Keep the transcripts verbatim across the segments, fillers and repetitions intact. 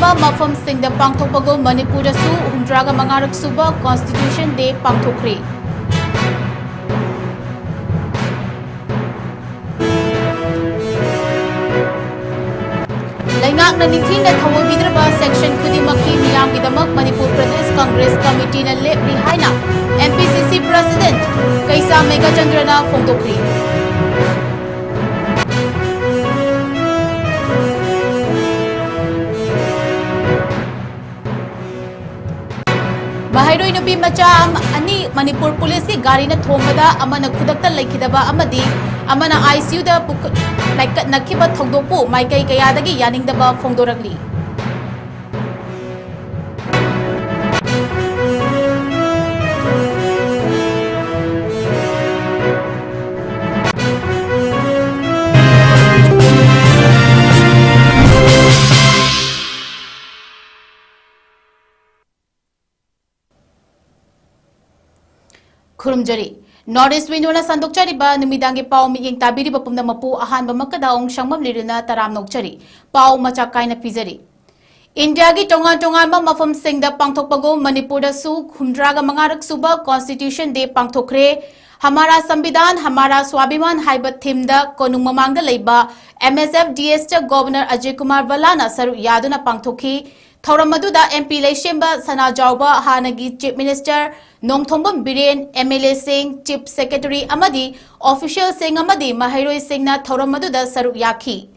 ꯃꯐꯝꯁꯤꯡꯗ ꯄꯥꯡꯊꯣꯛꯄꯒꯨꯝ ꯃꯅꯤꯄꯨꯔꯗꯁꯨ ꯍꯨꯝꯗ꯭ꯔꯥꯒ ꯃꯉꯥꯔꯛ ꯁꯨꯕ Constitution Day ꯄꯥꯡꯊꯣꯛꯈ꯭ꯔꯦ꯫ ꯂꯩꯉꯥꯛꯅ ꯅꯤꯡꯊꯤꯅ ꯊꯑꯣꯏꯕꯤꯗ꯭ꯔꯕ section ꯈꯨꯗꯤꯡꯃꯛꯀꯤ ꯃꯤꯌꯥꯝꯒꯤꯗꯃꯛ ꯃꯅꯤꯄꯨꯔ ꯄ꯭ꯔꯗꯦꯁ ꯀꯪꯒ꯭ꯔꯦꯁ ꯀꯃꯤꯇꯤꯅ ꯂꯦꯞꯂꯤ ꯍꯥꯏꯅ M P C C President ꯀꯩꯁꯥꯝ ꯃꯦꯘꯆꯟꯗ꯭ꯔꯅ ꯐꯣꯡꯗꯣꯛꯈ꯭ꯔꯦ꯫ ꯃꯍꯩꯔꯣꯏ ꯅꯨꯄꯤ ꯃꯆꯥ ꯑꯃ, ꯑꯅꯤ ꯃꯅꯤꯄꯨꯔ ꯄꯨꯂꯤꯁꯀꯤ ꯒꯥꯔꯤꯅ ꯊꯣꯝꯕꯗ ꯑꯃꯅ ꯈꯨꯗꯛꯇ ꯂꯩꯈꯤꯗꯕ ꯑꯃꯗꯤ ꯑꯃꯅ I C U ꯗ ꯄꯨꯈꯠ-, ꯂꯥꯏꯀꯠꯅꯈꯤꯕ ꯊꯧꯗꯣꯛꯄꯨ ꯃꯥꯏꯀꯩ ꯀꯌꯥꯗꯒꯤ ꯌꯥꯅꯤꯡꯗꯕ ꯐꯣꯡꯗꯣꯔꯛꯂꯤ꯫ ꯈꯨꯔꯨꯝꯖꯔꯤ꯫ North East Window ꯅ ꯁꯟꯗꯣꯛꯆꯔꯤꯕ ꯅꯨꯃꯤꯗꯥꯡꯒꯤ ꯄꯥꯎ ꯃꯤꯠꯌꯦꯡ ꯇꯥꯕꯤꯔꯤꯕ ꯄꯨꯝꯅꯃꯛꯄꯨ ꯑꯍꯥꯟꯕꯃꯛꯇꯗ ꯑꯣꯡ ꯁꯥꯡꯕꯝ ꯂꯤꯔꯨꯅ ꯇꯔꯥꯝꯅ ꯑꯣꯛꯆꯔꯤ꯫ ꯄꯥꯎ ꯃꯆꯥꯛ ꯀꯥꯏꯅ ꯄꯤꯖꯔꯤ꯫ ꯏꯟꯗꯤꯌꯥꯒꯤ ꯇꯣꯉꯥꯟ ꯇꯣꯉꯥꯟꯕ ꯃꯐꯝꯁꯤꯡꯗ ꯄꯥꯡꯊꯣꯛꯄꯒꯨꯝ ꯃꯅꯤꯄꯨꯔꯗꯁꯨ ꯍꯨꯝꯗ꯭ꯔꯥꯒ ꯃꯉꯥꯔꯛ ꯁꯨꯕ Constitution Day ꯄꯥꯡꯊꯣꯛꯈ꯭ꯔꯦ꯫ ꯍꯃꯥꯔꯥ ꯁꯝꯕꯤꯙꯥꯟ, ꯍꯃꯥꯔꯥ ꯁ꯭ꯋꯥꯚꯤꯃꯥꯟ ꯍꯥꯏꯕ theme ꯗ ꯀꯣꯅꯨꯡ ꯃꯃꯥꯡꯗ ꯂꯩꯕ M S F D S ꯇ Governor ꯑꯖꯌ ꯀꯨꯃꯥꯔ ꯚꯜꯂꯥꯅ ꯁꯔꯨꯛ ꯌꯥꯗꯨꯅ ꯄꯥꯡꯊꯣꯛꯈꯤ꯫ ꯊꯧꯔꯝ ꯑꯗꯨꯗ M P ꯂꯩꯁꯦꯝꯕ ꯁꯅꯥꯖꯥꯎꯕ, ꯍꯥꯟꯅꯒꯤ Chief Minister Nongthombam Biren, M L A ꯁꯤꯡ, Chief Secretary ꯑꯃꯗꯤ official ꯁꯤꯡ ꯑꯃꯗꯤ ꯃꯍꯩꯔꯣꯏꯁꯤꯡꯅ ꯊꯧꯔꯝ ꯑꯗꯨꯗ ꯁꯔꯨꯛ ꯌꯥꯈꯤ꯫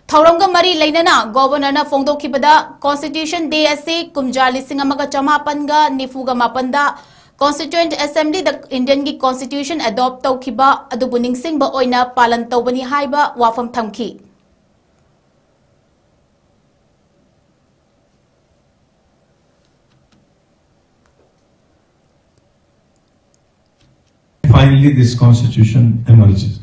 ꯊꯧꯔꯝꯒ ꯃꯔꯤ ꯂꯩꯅꯅ Governor ꯅ ꯐꯣꯡꯗꯣꯛꯈꯤꯕꯗ, Constitution Day ꯑꯁꯤ ꯀꯨꯝꯖꯥ ꯂꯤꯁꯤꯡ ꯑꯃꯒ ꯆꯃꯥꯄꯟꯒ ꯅꯤꯐꯨꯒ ꯃꯥꯄꯟꯗ Constituent Assembly ꯗ Indian ꯒꯤ Constitution adopt ꯇꯧꯈꯤꯕ ꯑꯗꯨꯕꯨ ꯅꯤꯡꯁꯤꯡꯕ ꯑꯣꯏꯅ ꯄꯥꯂꯟ ꯇꯧꯕꯅꯤ ꯍꯥꯏꯕ ꯋꯥꯐꯝ ꯊꯝꯈꯤ꯫ Finally, this constitution emerges.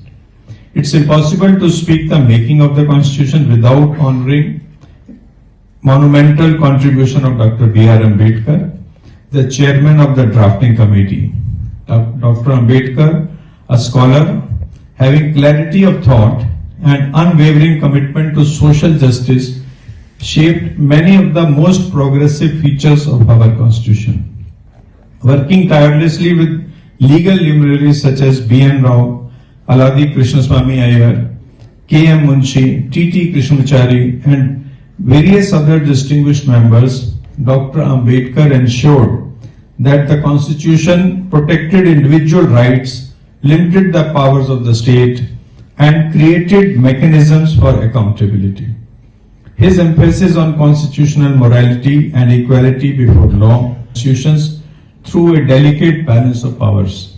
It's impossible to speak the making of the constitution without honoring monumental contribution of Doctor B R Ambedkar, the chairman of the drafting committee. Doc-, Doctor Ambedkar, a scholar, having clarity of thought and unwavering commitment to social justice, shaped many of the most progressive features of our constitution. Working tirelessly with legal luminaries such as B N Rao, Alladi Krishnaswamy Iyer, K M Munshi, T T Krishnamachari, and various other distinguished members, Doctor Ambedkar ensured that the constitution protected individual rights, limited the powers of the state, and created mechanisms for accountability. His emphasis on constitutional morality and equality before law institutions through a delicate balance of powers.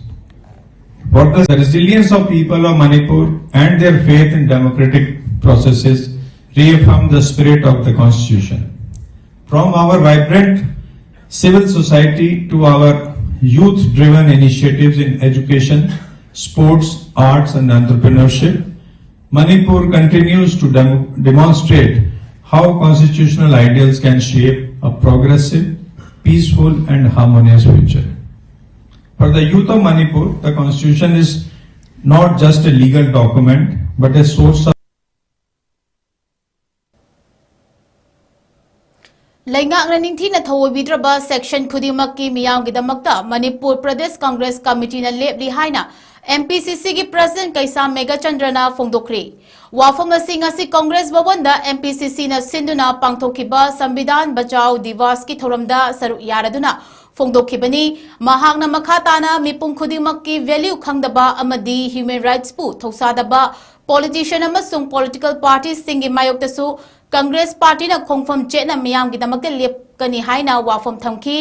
For the resilience of people of Manipur and their faith in democratic processes reaffirm the spirit of the constitution. From our vibrant civil society to our youth-driven initiatives in education, sports, arts, and entrepreneurship, Manipur continues to dem- demonstrate how constitutional ideals can shape a progressive, peaceful, and harmonious future. For the youth of Manipur, the constitution is not just a legal document, but a source of ꯂꯩꯉꯥꯛꯅ ꯅꯤꯡꯊꯤꯅ ꯊꯧꯑꯣꯏꯕꯤꯗ꯭ꯔꯕ section ꯈꯨꯗꯤꯡꯃꯛꯀꯤ ꯃꯤꯌꯥꯝꯒꯤꯗꯃꯛꯇ ꯃꯅꯤꯄꯨꯔ ꯄ꯭ꯔꯗꯦꯁ ꯀꯪꯒ꯭ꯔꯦꯁ ꯀꯃꯤꯇꯤꯅ ꯂꯦꯞꯂꯤ ꯍꯥꯏꯅ M P C C ꯒꯤ president ꯀꯩꯁꯥꯝ ꯃꯦꯘꯆꯟꯗ꯭ꯔꯅ ꯐꯣꯡꯗꯣꯛꯈ꯭ꯔꯦ꯫ ꯋꯥꯐꯝ ꯑꯁꯤ ꯉꯁꯤ Congress ꯚꯕꯟꯗ M P C C ꯅ ꯁꯤꯟꯗꯨꯅ ꯄꯥꯡꯊꯣꯛꯈꯤꯕ ꯁꯪꯕꯤꯙꯥꯟ ꯕꯆꯥꯎ ꯗꯤꯋꯥꯁꯀꯤ ꯊꯧꯔꯝꯗ ꯁꯔꯨꯛ ꯌꯥꯔꯗꯨꯅ ꯐꯣꯡꯗꯣꯛꯈꯤꯕꯅꯤ꯫ ꯃꯍꯥꯛꯅ ꯃꯈꯥ ꯇꯥꯅ ꯃꯤꯄꯨꯝ ꯈꯨꯗꯤꯡꯃꯛꯀꯤ value ꯈꯪꯗꯕ ꯑꯃꯗꯤ human rights ꯄꯨ ꯊꯧꯁꯥꯗꯕ politician ꯑꯃꯁꯨꯡ political party ꯁꯤꯡꯒꯤ ꯃꯥꯌꯣꯛꯇꯁꯨ ꯀꯪꯒ꯭ꯔꯦꯁ ꯄꯥꯔꯇꯤꯅ ꯈꯣꯡꯐꯝ ꯆꯦꯠꯅ ꯃꯤꯌꯥꯝꯒꯤꯗꯃꯛꯇ ꯂꯦꯞꯀꯅꯤ ꯍꯥꯏꯅ ꯋꯥꯐꯝ ꯊꯝꯈꯤ꯫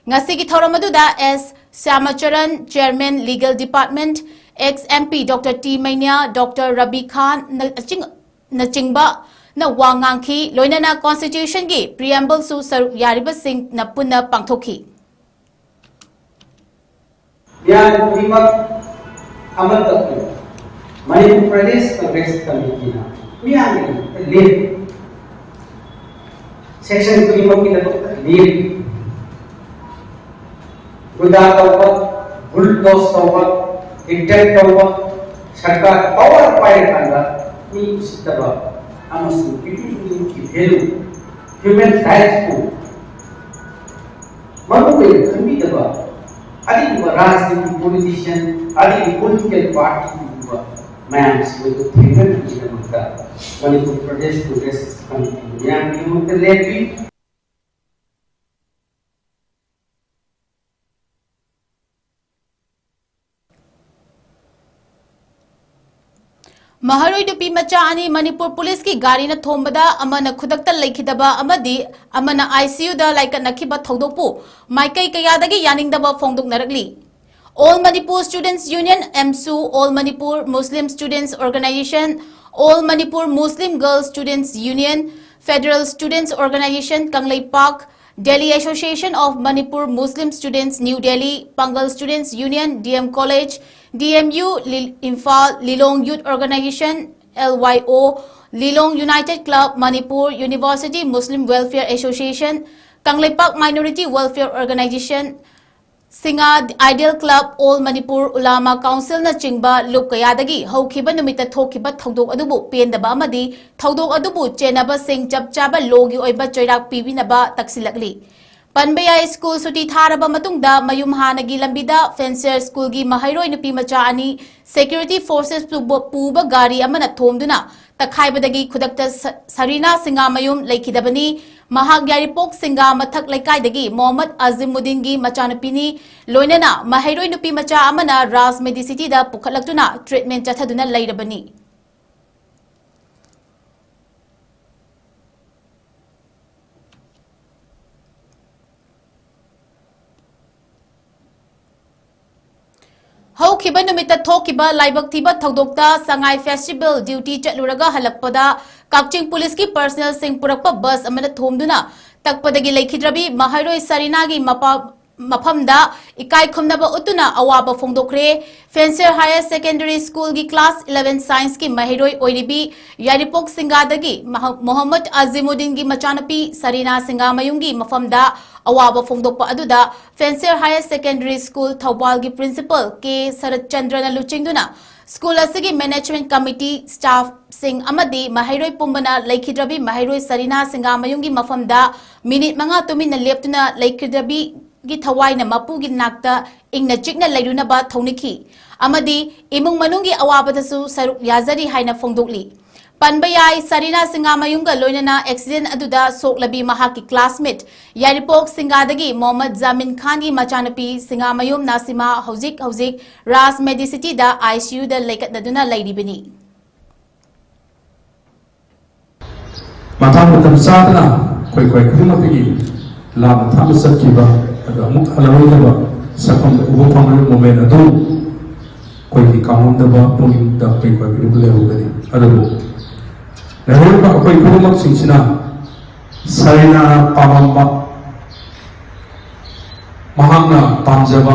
ꯉꯁꯤꯒꯤ ꯊꯧꯔꯝ ꯑꯗꯨꯗ S ꯁ꯭ꯌꯥꯃꯆꯔꯟ, chairman legal department, ex M P Doctor T ꯃꯩꯅ꯭ꯌꯥ, Doctor Ravi ꯈꯥꯟ ꯅ-, ꯑꯆꯤꯡ-, ꯅꯆꯤꯡꯕꯅ ꯋꯥ ꯉꯥꯡꯈꯤ꯫ ꯂꯣꯏꯅꯅ constitution ꯒꯤ preamble ꯁꯨ ꯁꯔꯨꯛ ꯌꯥꯔꯤꯕꯁꯤꯡꯅ ꯄꯨꯟꯅ ꯄꯥꯡꯊꯣꯛꯈꯤ꯫ ꯃꯤꯌꯥꯝ ꯈꯨꯗꯤꯡꯃꯛ ꯑꯃꯠꯇ ꯑꯣꯏꯅ ꯃꯅꯤꯄꯨꯔ ꯄ꯭ꯔꯗꯦꯁ ꯀꯪꯒ꯭ꯔꯦꯁ ꯀꯃꯤꯇꯤꯅ ꯃꯤꯌꯥꯝꯒꯤꯗꯃꯛꯇ ꯂꯦꯞꯄꯤ꯫ Section ꯈꯨꯗꯤꯡꯃꯛꯀꯤꯗꯃꯛꯇ ꯂꯦꯞꯄꯤ꯫ ꯒꯨꯟꯗꯥ ꯇꯧꯕ, bulldoze ꯇꯧꯕ, attack ꯇꯧꯕ, ꯁꯔꯀꯥꯔ power ꯄꯥꯏꯔꯀꯥꯟꯗ ꯃꯤ ꯎꯁꯤꯠꯇꯕ ꯑꯃꯁꯨꯡ ꯃꯤꯄꯨꯝ ꯈꯨꯗꯤꯡꯃꯛꯀꯤ value Human rights ꯄꯨ ꯃꯔꯨ ꯑꯣꯏꯅ ꯈꯟꯕꯤꯗꯕ ꯑꯔꯤꯕ ꯔꯥꯖꯅꯤꯇꯤ ꯄꯣꯂꯤꯇꯤꯁꯤꯌꯥꯟ, ꯑꯔꯤꯕ ꯄꯣꯂꯤꯇꯤꯀꯦꯜ ꯄꯥꯔꯇꯤꯒꯨꯝꯕ ꯃꯌꯥꯝꯁꯤꯡ ꯑꯗꯨ ꯊꯦꯡꯅꯅꯕꯒꯤꯗꯃꯛꯇ ꯃꯅꯤꯄꯨꯔ ꯄ꯭ꯔꯗꯦꯁ ꯀꯪꯒ꯭ꯔꯦꯁ ꯀꯃꯤꯇꯤ ꯃꯌꯥꯝꯒꯤꯗꯃꯛꯇ ꯂꯦꯞꯄꯤ꯫ ꯃꯍꯩꯔꯣꯏ ꯅꯨꯄꯤ ꯃꯆꯥ ꯑꯅꯤ ꯃꯅꯤꯄꯨꯔ ꯄꯨꯂꯤꯁꯀꯤ ꯒꯥꯔꯤꯅ ꯊꯣꯝꯕꯗ ꯑꯃꯅ ꯈꯨꯗꯛꯇ ꯂꯩꯈꯤꯗꯕ ꯑꯃꯗꯤ ꯑꯃꯅ ꯑꯥꯏ ꯁꯤ ꯌꯨꯗ ꯂꯥꯏꯀꯠꯅꯈꯤꯕ ꯊꯧꯗꯣꯛꯄꯨ ꯃꯥꯏꯀꯩ ꯀꯌꯥꯗꯒꯤ ꯌꯥꯅꯤꯡꯗꯕ ꯐꯣꯡꯗꯣꯛꯅꯔꯛꯂꯤ꯫ All Manipur Students Union, AMSU, All Manipur Muslim Students Organization, All Manipur Muslim Girls Students Union, Federal Students Organization, Kangleipak, Delhi Association of Manipur Muslim Students, New Delhi, Pangal Students Union, D M College, D M U, Lil-, Imphal, Lilong Youth Organization, L Y O, Lilong United Club, Manipur University Muslim Welfare Association, Kangleipak Minority Welfare Organization, Singa Ideal Club, All Manipur Ulama Council ꯅꯆꯤꯡꯕ ꯂꯨꯞ ꯀꯌꯥꯗꯒꯤ ꯍꯧꯈꯤꯕ ꯅꯨꯃꯤꯠꯇ ꯊꯣꯛꯈꯤꯕ ꯊꯧꯗꯣꯛ ꯑꯗꯨꯕꯨ ꯄꯦꯟꯗꯕ ꯑꯃꯗꯤ ꯊꯧꯗꯣꯛ ꯑꯗꯨꯕꯨ ꯆꯦꯟꯅꯕꯁꯤꯡ ꯆꯞ ꯆꯥꯕ ꯂꯣꯒꯤ ꯑꯣꯏꯕ ꯆꯩꯔꯥꯛ ꯄꯤꯕꯤꯅꯕ ꯇꯛꯁꯤꯜꯂꯛꯂꯤ꯫ ꯄꯟꯕ ꯌꯥꯏ, ꯁ꯭ꯀꯨꯜ ꯁꯨꯇꯤ ꯊꯥꯔꯕ ꯃꯇꯨꯡꯗ ꯃꯌꯨꯝ ꯍꯥꯟꯅꯒꯤ ꯂꯝꯕꯤꯗ ꯐꯦꯟꯁꯔ ꯁ꯭ꯀꯨꯜꯒꯤ ꯃꯍꯩꯔꯣꯏ ꯅꯨꯄꯤ ꯃꯆꯥ ꯑꯅꯤ ꯁꯦꯀ꯭ꯌꯨꯔꯤꯇꯤ ꯐꯣꯔꯁꯦꯁ ꯄꯨꯕ, ꯄꯨꯕ ꯒꯥꯔꯤ ꯑꯃꯅ ꯊꯣꯝꯗꯨꯅ ꯇꯛꯈꯥꯏꯕꯗꯒꯤ ꯈꯨꯗꯛꯇ ꯁ-, ꯁꯔꯤꯅꯥ ꯁꯤꯡꯒꯥꯃꯌꯨꯝ ꯂꯩꯈꯤꯗꯕꯅꯤ꯫ ꯃꯍꯥꯛ ꯌꯥꯏꯔꯤꯄꯣꯛ ꯁꯤꯡꯒꯥ ꯃꯊꯛ ꯂꯩꯀꯥꯏꯗꯒꯤ ꯃꯣꯍꯝꯃꯗ ꯑꯖꯤꯃꯨꯗꯤꯟꯒꯤ ꯃꯆꯥꯅꯨꯄꯤꯅꯤ꯫ ꯂꯣꯏꯅꯅ ꯃꯍꯩꯔꯣꯏ ꯅꯨꯄꯤ ꯃꯆꯥ ꯑꯃꯅ ꯔꯥꯖ ꯃꯦꯗꯤꯁꯤꯇꯤꯗ ꯄꯨꯈꯠꯂꯛꯇꯨꯅ ꯇ꯭ꯔꯤꯠꯃꯦꯟ ꯆꯠꯊꯗꯨꯅ ꯂꯩꯔꯕꯅꯤ꯫ ꯍꯧꯈꯤꯕ ꯅꯨꯃꯤꯠꯇ ꯊꯣꯛꯈꯤꯕ ꯂꯥꯏꯕꯛ ꯊꯤꯕ ꯊꯧꯗꯣꯛꯇ ꯁꯉꯥꯏ ꯐꯦꯁꯇꯤꯚꯦꯜ ꯗ꯭ꯌꯨꯇꯤ ꯆꯠꯂꯨꯔꯒ ꯍꯜꯂꯛꯄꯗ ꯀꯛꯆꯤꯡ ꯄꯨꯂꯤꯁꯀꯤ ꯄꯔꯁꯅꯦꯜꯁꯤꯡ ꯄꯨꯔꯛꯄ ꯕꯁ ꯑꯃꯅ ꯊꯣꯝꯗꯨꯅ ꯇꯛꯄꯗꯒꯤ ꯂꯩꯈꯤꯗ꯭ꯔꯕꯤ ꯃꯍꯩꯔꯣꯏ ꯁꯔꯤꯅꯥꯒꯤ ꯃꯄꯥ-, ꯃꯐꯝꯗ ꯏꯀꯥꯏ ꯈꯨꯝꯅꯕ ꯎꯠꯇꯨꯅ ꯑꯋꯥꯕ ꯐꯣꯡꯗꯣꯛꯈ꯭ꯔꯦ꯫ ꯐꯦꯟꯁꯔ ꯍꯥꯌꯔ ꯁꯦꯀꯦꯟꯗꯔꯤ ꯁ꯭ꯀꯨꯜꯒꯤ ꯀ꯭ꯂꯥꯁ ꯏꯂꯦꯚꯦꯟ ꯁꯥꯏꯟꯁꯀꯤ ꯃꯍꯩꯔꯣꯏ ꯑꯣꯏꯔꯤꯕꯤ ꯌꯥꯏꯔꯤꯄꯣꯛ ꯁꯤꯡꯒꯥꯗꯒꯤ ꯃꯍ-, ꯃꯣꯍꯝꯃꯗ ꯑꯖꯤꯃꯨꯗꯤꯟꯒꯤ ꯃꯆꯥꯅꯨꯄꯤ ꯁꯔꯤꯅꯥ ꯁꯤꯡꯒꯥꯃꯌꯨꯝꯒꯤ ꯃꯐꯝꯗ ꯑꯋꯥꯕ ꯐꯣꯡꯗꯣꯛꯄ ꯑꯗꯨꯗ ꯐꯦꯟꯁꯔ ꯍꯥꯌꯔ ꯁꯦꯀꯦꯟꯗꯔꯤ ꯁ꯭ꯀꯨꯜ ꯊꯧꯕꯥꯜꯒꯤ ꯄ꯭ꯔꯤꯟꯁꯤꯄꯜ ꯀꯦ ꯁꯔꯠꯆꯟꯗ꯭ꯔꯅ ꯂꯨꯆꯤꯡꯗꯨꯅ ꯁ꯭ꯀꯨꯜ ꯑꯁꯤꯒꯤ ꯃꯦꯅꯦꯖꯃꯦꯟꯠ ꯀꯃꯤꯇꯤ, ꯁ꯭ꯇꯥꯐꯁꯤꯡ ꯑꯃꯗꯤ ꯃꯍꯩꯔꯣꯏ ꯄꯨꯝꯕꯅ ꯂꯩꯈꯤꯗ꯭ꯔꯕꯤ ꯃꯍꯩꯔꯣꯏ ꯁꯔꯤꯅꯥ ꯁꯤꯡꯒꯥꯃꯌꯨꯝꯒꯤ ꯃꯐꯝꯗ ꯃꯤꯅꯤꯠ ꯃꯉꯥ ꯇꯨꯃꯤꯟꯅ ꯂꯦꯞꯇꯨꯅ ꯂꯩꯈꯤꯗ꯭ꯔꯕꯤꯒꯤ ꯊꯋꯥꯏꯅ ꯃꯄꯨꯒꯤ ꯅꯥꯛꯇ ꯏꯪꯅ ꯆꯤꯛꯅ ꯂꯩꯔꯨꯅꯕ ꯊꯧꯅꯤꯈꯤ ꯑꯃꯗꯤ ꯏꯃꯨꯡ ꯃꯅꯨꯡꯒꯤ ꯑꯋꯥꯕꯗꯁꯨ ꯁꯔꯨꯛ ꯌꯥꯖꯔꯤ ꯍꯥꯏꯅ ꯐꯣꯡꯗꯣꯛꯂꯤ꯫ ꯄꯟꯕ ꯌꯥꯏ, ꯁꯔꯤꯅꯥ ꯁꯤꯡꯒꯥꯃꯌꯨꯝꯒ ꯂꯣꯏꯅꯅ ꯑꯦꯛꯁꯤꯗꯦꯟ ꯑꯗꯨꯗ ꯁꯣꯛꯂꯕꯤ ꯃꯍꯥꯛꯀꯤ ꯀ꯭ꯂꯥꯁꯃꯦꯠ ꯌꯥꯏꯔꯤꯄꯣꯛ ꯁꯤꯡꯒꯥꯗꯒꯤ ꯃꯣꯍꯝꯃꯗ ꯖꯥꯃꯤꯟ ꯈꯥꯟꯒꯤ ꯃꯆꯥꯅꯨꯄꯤ ꯁꯤꯡꯒꯥꯃꯌꯨꯝ ꯅꯥꯁꯤꯃꯥ ꯍꯧꯖꯤꯛ ꯍꯧꯖꯤꯛ ꯔꯥꯖ ꯃꯦꯗꯤꯁꯤꯇꯤꯗ ꯑꯥꯏ ꯁꯤ ꯌꯨꯗ ꯂꯩꯈꯠꯅꯗꯨꯅ ꯂꯩꯔꯤꯕꯅꯤ꯫ ꯃꯇꯥꯡ ꯃꯇꯝ ꯆꯥꯗꯅ ꯑꯩꯈꯣꯏ ꯑꯩꯈꯣꯏ ꯈꯨꯗꯤꯡꯃꯛꯇꯒꯤ ꯂꯥꯞꯅ ꯊꯥꯞꯅ ꯆꯠꯈꯤꯕ, ꯑꯗꯨ ꯑꯃꯨꯛ ꯍꯜꯂꯔꯣꯏꯗꯕ, ꯁꯛꯐꯝꯗ ꯎꯕ ꯐꯪꯂꯣꯏꯕ ꯃꯣꯃꯦꯟ ꯑꯗꯨ ꯑꯩꯈꯣꯏꯒꯤ ꯀꯥꯎꯉꯝꯗꯕ ꯄꯨꯛꯅꯤꯡꯗ ꯑꯩꯈꯣꯏ ꯑꯩꯈꯣꯏ ꯈꯨꯗꯤꯡꯃꯛ ꯂꯩꯍꯧꯒꯅꯤ꯫ ꯑꯗꯨꯕꯨ ꯂꯩꯍꯧꯔꯤꯕ ꯑꯩꯈꯣꯏ ꯈꯨꯗꯤꯡꯃꯛꯁꯤꯡꯁꯤꯅ ꯁꯔꯤꯅꯥꯅ ꯄꯥꯝꯂꯝꯕ, ꯃꯍꯥꯛꯅ ꯄꯥꯝꯖꯕ,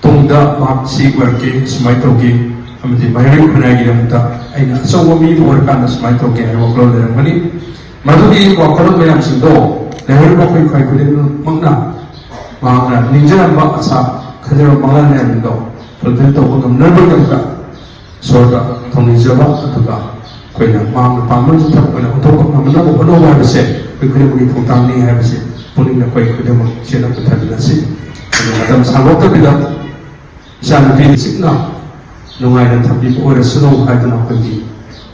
ꯇꯨꯡꯗ ꯃꯍꯥꯛ ꯁꯤ ꯑꯣꯏꯔꯛꯀꯦ, ꯁꯨꯃꯥꯏꯅ ꯇꯧꯒꯦ, ꯑꯃꯗꯤ ꯃꯍꯩꯔꯣꯏ ꯈꯨꯟꯅꯥꯏꯒꯤꯗꯃꯛꯇ ꯑꯩꯅ ꯑꯆꯧꯕ ꯃꯤ ꯑꯃ ꯑꯣꯏꯔꯀꯥꯟꯗ ꯁꯨꯃꯥꯏꯅ ꯇꯧꯒꯦ ꯍꯥꯏꯕ ꯋꯥꯈꯜꯂꯣꯟ ꯂꯩꯔꯝꯒꯅꯤ꯫ ꯃꯗꯨꯒꯤ ꯋꯥꯈꯜꯂꯣꯟ ꯃꯌꯥꯝꯁꯤꯡꯗꯣ ꯂꯩꯍꯧꯔꯤꯕ ꯑꯩꯈꯣꯏ ꯈ꯭ꯋꯥꯏ ꯈꯨꯗꯤꯡꯃꯛꯅ ꯃꯍꯥꯛꯅ ꯅꯤꯡꯖꯔꯝꯕ ꯑꯁꯥ, ꯈꯟꯖꯔꯝꯕ ꯃꯪꯂꯥꯟ ꯃꯌꯥꯝꯗꯣ ꯐꯨꯜꯐꯤꯜ ꯇꯧꯕ ꯉꯝꯅꯕꯒꯤꯗꯃꯛꯇ ꯏꯁꯣꯔꯗ ꯊꯧꯅꯤꯖꯕ, ꯑꯗꯨꯒ ꯑꯩꯈꯣꯏꯅ ꯃꯍꯥꯛꯅ ꯄꯥꯝꯕ ꯊꯕꯛ ꯑꯣꯏꯅ ꯑꯣꯟꯊꯣꯛꯄ ꯉꯝꯅꯕ ꯍꯣꯠꯅꯧ ꯍꯥꯏꯕꯁꯦ ꯑꯩꯈꯣꯏ ꯈꯨꯗꯤꯡꯃꯛꯀꯤ ꯊꯧꯗꯥꯡꯅꯤ ꯍꯥꯏꯕꯁꯦ ꯄꯨꯛꯅꯤꯡꯗ ꯑꯩꯈꯣꯏ ꯈꯨꯗꯤꯡꯃꯛ ꯆꯦꯠꯅ ꯄꯨꯊꯃꯤꯟꯅꯁꯤ꯫ ꯑꯗꯨꯅ ꯃꯇꯝ ꯁꯥꯡꯗꯣꯛꯇꯕꯤꯗ ꯏꯆꯥꯅꯨꯄꯤ ꯍꯧꯖꯤꯛꯅ ꯅꯨꯡꯉꯥꯏꯅ ꯊꯝꯕꯤꯕ ꯑꯣꯏꯔꯁꯅꯨ ꯍꯥꯏꯗꯨꯅ ꯑꯩꯈꯣꯏꯒꯤ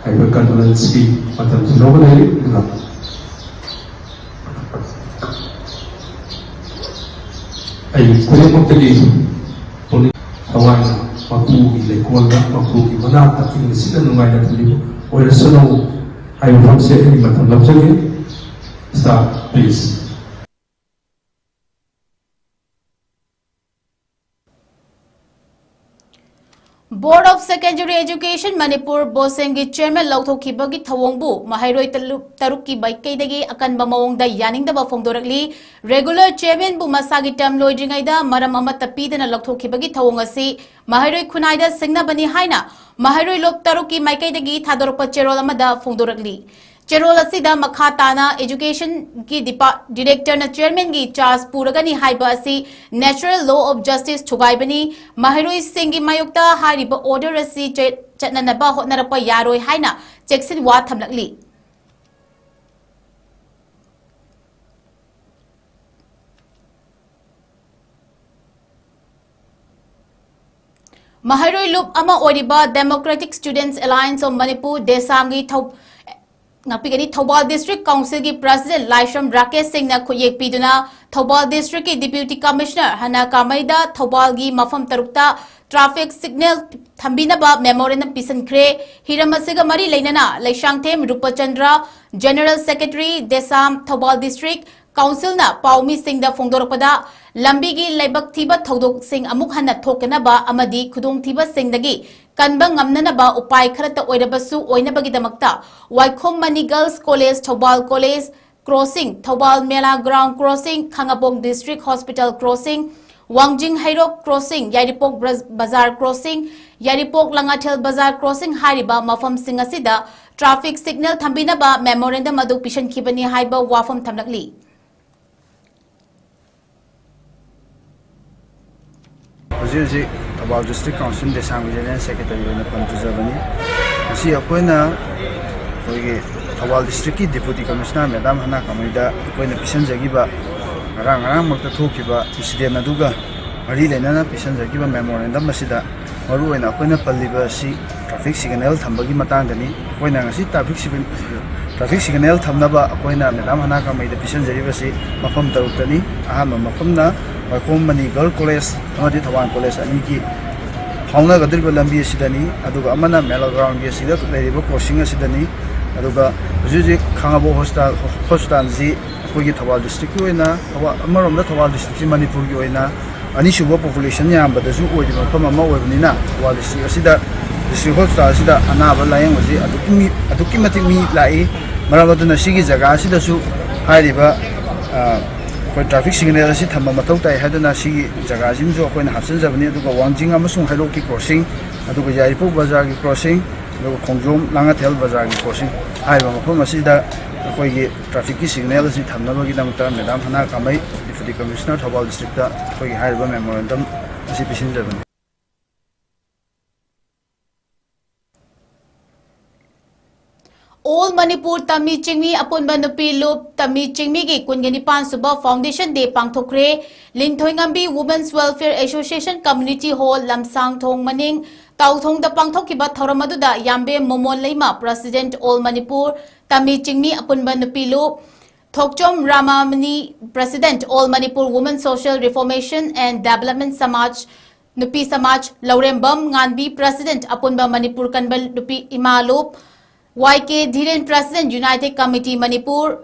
ꯍꯥꯏꯔꯤꯕ ꯀꯟꯗꯣꯂꯦꯟꯁꯀꯤ ꯃꯇꯝꯁꯤ ꯂꯧꯒꯗꯣꯏꯅꯤ꯫ ꯑꯗꯨꯅ ꯑꯩ ꯈꯨꯗꯤꯡꯃꯛꯇꯒꯤ ꯄꯨꯛꯅꯤꯡ ꯊꯋꯥꯏꯅ ꯃꯄꯨꯒꯤ ꯂꯩꯀꯣꯜꯗ, ꯃꯄꯨꯒꯤ ꯃꯅꯥꯛꯇ ꯏꯪꯅ ꯆꯤꯛꯅ ꯅꯨꯡꯉꯥꯏꯅ ꯊꯝꯕꯤꯕ ꯑꯣꯏꯔꯁꯅꯨ ꯍꯥꯏꯕ ꯋꯥꯐꯝꯁꯦ ꯑꯩ ꯃꯇꯝ ꯂꯧꯖꯒꯦ꯫ Start, please. Board of Secondary Education Manipur, ꯕꯣꯁꯦꯝꯒꯤ ꯆꯤꯌꯔꯃꯦꯟ ꯂꯧꯊꯣꯛꯈꯤꯕꯒꯤ ꯊꯧꯑꯣꯡꯕꯨ ꯃꯍꯩꯔꯣꯏ ꯇꯂꯨ-, ꯇꯔꯨꯛꯀꯤ ꯃꯥꯏꯀꯩꯗꯒꯤ ꯑꯀꯟꯕ ꯃꯑꯣꯡꯗ ꯌꯥꯅꯤꯡꯗꯕ ꯐꯣꯡꯗꯣꯔꯛꯂꯤ꯫ ꯔꯦꯒꯨꯂꯔ ꯆꯤꯌꯔꯃꯦꯟꯕꯨ ꯃꯁꯥꯒꯤ ꯇꯔꯝ ꯂꯣꯏꯗ꯭ꯔꯤꯉꯩꯗ ꯃꯔꯝ ꯑꯃꯠꯇ ꯄꯤꯗꯅ ꯂꯧꯊꯣꯛꯈꯤꯕꯒꯤ ꯊꯧꯑꯣꯡ ꯑꯁꯤ ꯃꯍꯩꯔꯣꯏ ꯈꯨꯟꯅꯥꯏꯗ ꯁꯤꯡꯅꯕꯅꯤ ꯍꯥꯏꯅ ꯃꯍꯩꯔꯣꯏ ꯂꯨꯞ ꯇꯔꯨꯛꯀꯤ ꯃꯥꯏꯀꯩꯗꯒꯤ ꯊꯥꯗꯣꯔꯛꯄ ꯆꯦꯔꯣꯜ ꯑꯃꯗ ꯐꯣꯡꯗꯣꯔꯛꯂꯤ꯫ ꯆꯦꯔꯣꯜ ꯑꯁꯤꯗ ꯃꯈꯥ ꯇꯥꯅ Educationꯒꯤ ꯗꯤꯄꯥ-, Directorꯅ Chairmanꯒꯤ charge ꯄꯨꯔꯒꯅꯤ ꯍꯥꯏꯕ ꯑꯁꯤ natural law of justice ꯊꯨꯒꯥꯏꯕꯅꯤ꯫ ꯃꯍꯩꯔꯣꯏꯁꯤꯡꯒꯤ ꯃꯥꯌꯣꯛꯇ ꯍꯥꯏꯔꯤꯕ order ꯑꯁꯤ ꯆꯦ-, ꯆꯠꯅꯅꯕ ꯍꯣꯠꯅꯔꯛꯄ ꯌꯥꯔꯣꯏ ꯍꯥꯏꯅ ꯆꯦꯛꯁꯤꯟꯋꯥ ꯊꯝꯂꯛꯂꯤ꯫ ꯃꯍꯩꯔꯣꯏ ꯂꯨꯞ ꯑꯃ ꯑꯣꯏꯔꯤꯕ Democratic Students Alliance of Manipur, ꯗꯦꯁꯥꯝꯒꯤ ꯊꯧ-, ꯉꯥꯛꯄꯤꯒꯅꯤ, ꯊꯧꯕꯥꯜ District Councilꯒꯤ President ꯂꯥꯏꯁ꯭ꯔꯝ ꯔꯥꯀꯦꯁ ꯁꯤꯡꯅ ꯈꯨꯠꯌꯦꯛ ꯄꯤꯗꯨꯅ ꯊꯧꯕꯥꯜ Districtꯀꯤ Deputy Commissioner ꯍꯅꯥ ꯀꯥꯃꯩꯗ ꯊꯧꯕꯥꯜꯒꯤ ꯃꯐꯝ ꯇꯔꯨꯛꯇ traffic signal ꯊꯝꯕꯤꯅꯕ memorandum ꯄꯤꯁꯤꯟꯈ꯭ꯔꯦ꯫ ꯍꯤꯔꯝ ꯑꯁꯤꯒ ꯃꯔꯤ ꯂꯩꯅꯅ Leishangthem ꯔꯨꯄꯆꯟꯗ꯭ꯔ, General Secretary, ꯗꯦꯁꯥꯝ, Thoubal District Councilꯅ ꯄꯥꯎꯃꯤꯁꯤꯡꯗ ꯐꯣꯡꯗꯣꯔꯛꯄꯗ, ꯂꯝꯕꯤꯒꯤ ꯂꯥꯏꯕꯛ ꯊꯤꯕ ꯊꯧꯗꯣꯛꯁꯤꯡ ꯑꯃꯨꯛ ꯍꯟꯅ ꯊꯣꯛꯇꯅꯕ ꯑꯃꯗꯤ ꯈꯨꯗꯣꯡꯊꯤꯕꯁꯤꯡꯗꯒꯤ ꯀꯟꯕ ꯉꯝꯅꯅꯕ ꯎꯄꯥꯏ ꯈꯔꯇ ꯑꯣꯏꯔꯕꯁꯨ ꯑꯣꯏꯅꯕꯒꯤꯗꯃꯛꯇ Waikhom Mani Girls College, Thoubal College Crossing, Thoubal Mela Ground Crossing, ꯈꯥꯉꯕꯣꯛ District Hospital Crossing, ꯋꯥꯡꯖꯤꯡ ꯍꯩꯔꯣꯛ Crossing, ꯌꯥꯏꯔꯤꯄꯣꯛ ꯕ꯭ꯔ-, ꯕꯖꯥꯔ Crossing, ꯌꯥꯏꯔꯤꯄꯣꯛ ꯂꯥꯡꯉꯊꯦꯜ ꯕꯖꯥꯔ Crossing ꯍꯥꯏꯔꯤꯕ ꯃꯐꯝꯁꯤꯡ ꯑꯁꯤꯗ traffic signal ꯊꯝꯕꯤꯅꯕ memorandum ꯑꯗꯨ ꯄꯤꯁꯤꯟꯈꯤꯕꯅꯤ ꯍꯥꯏꯕ ꯋꯥꯐꯝ ꯊꯝꯂꯛꯂꯤ꯫ ꯍꯧꯖꯤꯛ ꯍꯧꯖꯤꯛ Thoubal District Council ꯗꯦꯁꯥꯝꯒꯤ General Secretary ꯑꯣꯏꯅ ꯐꯝ ꯇꯨꯖꯕꯅꯤ꯫ ꯉꯁꯤ ꯑꯩꯈꯣꯏꯅ ꯑꯩꯈꯣꯏꯒꯤ ꯊꯧꯕꯥꯜ Districtꯀꯤ Deputy Commissioner Madam ꯍꯅꯥ ꯀꯥꯃꯩꯗ ꯑꯩꯈꯣꯏꯅ ꯄꯤꯁꯤꯟꯖꯈꯤꯕ, ꯉꯔꯥꯡ ꯉꯔꯥꯡꯃꯛꯇ ꯊꯣꯛꯈꯤꯕ incident ꯑꯗꯨꯒ ꯃꯔꯤ ꯂꯩꯅꯅ ꯄꯤꯁꯤꯟꯖꯈꯤꯕ memorandum ꯑꯁꯤꯗ ꯃꯔꯨꯑꯣꯏꯅ ꯑꯩꯈꯣꯏꯅ ꯄꯜꯂꯤꯕ ꯑꯁꯤ traffic signal ꯊꯝꯕꯒꯤ ꯃꯇꯥꯡꯗꯅꯤ꯫ ꯑꯩꯈꯣꯏꯅ ꯉꯁꯤ traffic signal, traffic signal ꯊꯝꯅꯕ ꯑꯩꯈꯣꯏꯅ Madam ꯍꯅꯥ ꯀꯥꯃꯩꯗ ꯄꯤꯁꯤꯟꯖꯔꯤꯕꯁꯤ ꯃꯐꯝ ꯇꯔꯨꯛꯇꯅꯤ꯫ ꯑꯍꯥꯟꯕ ꯃꯐꯝꯅ ꯋꯥꯏꯈꯣꯝ ꯃꯅꯤ Girls College ꯑꯃꯗꯤ ꯊꯧꯕꯥꯜ College ꯑꯅꯤꯒꯤ ꯐꯥꯎꯅꯒꯗꯧꯔꯤꯕ ꯂꯝꯕꯤ ꯑꯁꯤꯗꯅꯤ, ꯑꯗꯨꯒ ꯑꯃꯅ ꯃꯦꯂꯥ Groundꯒꯤ ꯑꯁꯤꯗ ꯂꯩꯔꯤꯕ crossing ꯑꯁꯤꯗꯅꯤ꯫ ꯑꯗꯨꯒ ꯍꯧꯖꯤꯛ ꯍꯧꯖꯤꯛ ꯈꯥꯉꯕꯣꯛ hospital, hospitalꯁꯤ ꯑꯩꯈꯣꯏꯒꯤ ꯊꯧꯕꯥꯜ Districtꯀꯤ ꯑꯣꯏꯅ, ꯊꯧꯕꯥꯜ, ꯑꯃꯔꯣꯝꯗ ꯊꯧꯕꯥꯜ Districtꯁꯤ ꯃꯅꯤꯄꯨꯔꯒꯤ ꯑꯣꯏꯅ ꯑꯅꯤꯁꯨꯕ population ꯌꯥꯝꯕꯗꯁꯨ ꯑꯣꯏꯔꯤꯕ ꯃꯐꯝ ꯑꯃ ꯑꯣꯏꯕꯅꯤꯅ, ꯊꯧꯕꯥꯜ District ꯑꯁꯤꯗ, District Hospital ꯑꯁꯤꯗ ꯑꯅꯥꯕ ꯂꯥꯌꯦꯡꯕꯁꯤ ꯑꯗꯨꯛꯀꯤ ꯃꯤ-, ꯑꯗꯨꯛꯀꯤ ꯃꯇꯤꯛ ꯃꯤ ꯂꯥꯛꯏ꯫ ꯃꯔꯝ ꯑꯗꯨꯅ ꯁꯤꯒꯤ ꯖꯒꯥ ꯑꯁꯤꯗꯁꯨ ꯍꯥꯏꯔꯤꯕ, ꯑ, ꯑꯩꯈꯣꯏ traffic signal ꯑꯁꯤ ꯊꯝꯕ ꯃꯊꯧ ꯇꯥꯏ ꯍꯥꯏꯗꯨꯅ ꯁꯤꯒꯤ ꯖꯒꯥꯁꯤꯃꯁꯨ ꯑꯩꯈꯣꯏꯅ ꯍꯥꯞꯆꯤꯟꯖꯕꯅꯤ꯫ ꯑꯗꯨꯒ ꯋꯥꯡꯖꯤꯡ ꯑꯃꯁꯨꯡ ꯍꯩꯔꯣꯛꯀꯤ crossing, ꯑꯗꯨꯒ ꯌꯥꯏꯔꯤꯄꯣꯛ ꯕꯖꯥꯔꯒꯤ crossing, ꯑꯗꯨꯒ ꯈꯣꯡꯖꯣꯝ ꯂꯥꯡꯉꯊꯦꯜ ꯕꯖꯥꯔꯒꯤ crossing ꯍꯥꯏꯔꯤꯕ ꯃꯐꯝ ꯑꯁꯤꯗ ꯑꯩꯈꯣꯏꯒꯤ trafficꯀꯤ signal ꯑꯁꯤ ꯊꯝꯅꯕꯒꯤꯗꯃꯛꯇ ꯃꯦꯗꯥꯝ ꯍꯅꯥ ꯀꯥꯃꯩ, Deputy Commissioner ꯊꯧꯕꯥꯜ districtꯇ ꯑꯩꯈꯣꯏꯒꯤ ꯍꯥꯏꯔꯤꯕ memorandum ꯑꯁꯤ ꯄꯤꯁꯤꯟꯖꯕꯅꯤ꯫ All Manipur ꯇꯃꯤ ꯆꯤꯡꯃꯤ ꯑꯄꯨꯟꯕ ꯅꯨꯄꯤ ꯂꯨꯞ ꯇꯃꯤ ꯆꯤꯡꯃꯤꯒꯤ ꯀꯨꯟꯒ ꯅꯤꯄꯥꯟ ꯁꯨꯕ Foundation Day ꯄꯥꯡꯊꯣꯛꯈ꯭ꯔꯦ꯫ ꯂꯤꯟꯊꯣꯏꯉꯝꯕꯤ Women's Welfare Association Community Hall, ꯂꯝꯁꯥꯡ ꯊꯣꯡ ꯃꯅꯤꯡ, ꯇꯥꯎꯊꯣꯡꯗ ꯄꯥꯡꯊꯣꯛꯈꯤꯕ ꯊꯧꯔꯝ ꯑꯗꯨꯗ ꯌꯥꯝꯕꯦꯝ ꯃꯣꯃꯣꯟ ꯂꯩꯃ, President All Manipur ꯇꯃꯤ ꯆꯤꯡꯃꯤ ꯑꯄꯨꯟꯕ ꯅꯨꯄꯤ ꯂꯨꯞ, ꯊꯣꯛꯆꯣꯝ ꯔꯥꯃꯥꯃꯅꯤ, President All Manipur Women Social Reformation and Development Samaj, ꯅꯨꯄꯤ ꯁꯃꯥꯖ, ꯂꯧꯔꯦꯝꯕꯝ ꯉꯥꯟꯕꯤ, President ꯑꯄꯨꯟꯕ ꯃꯅꯤꯄꯨꯔ ꯀꯟꯕ ꯅꯨꯄꯤ ꯏꯃꯥ ꯂꯨꯞ, ꯋꯥꯏ ꯀꯦ ꯙꯤꯔꯦꯟ, President United Committee Manipur,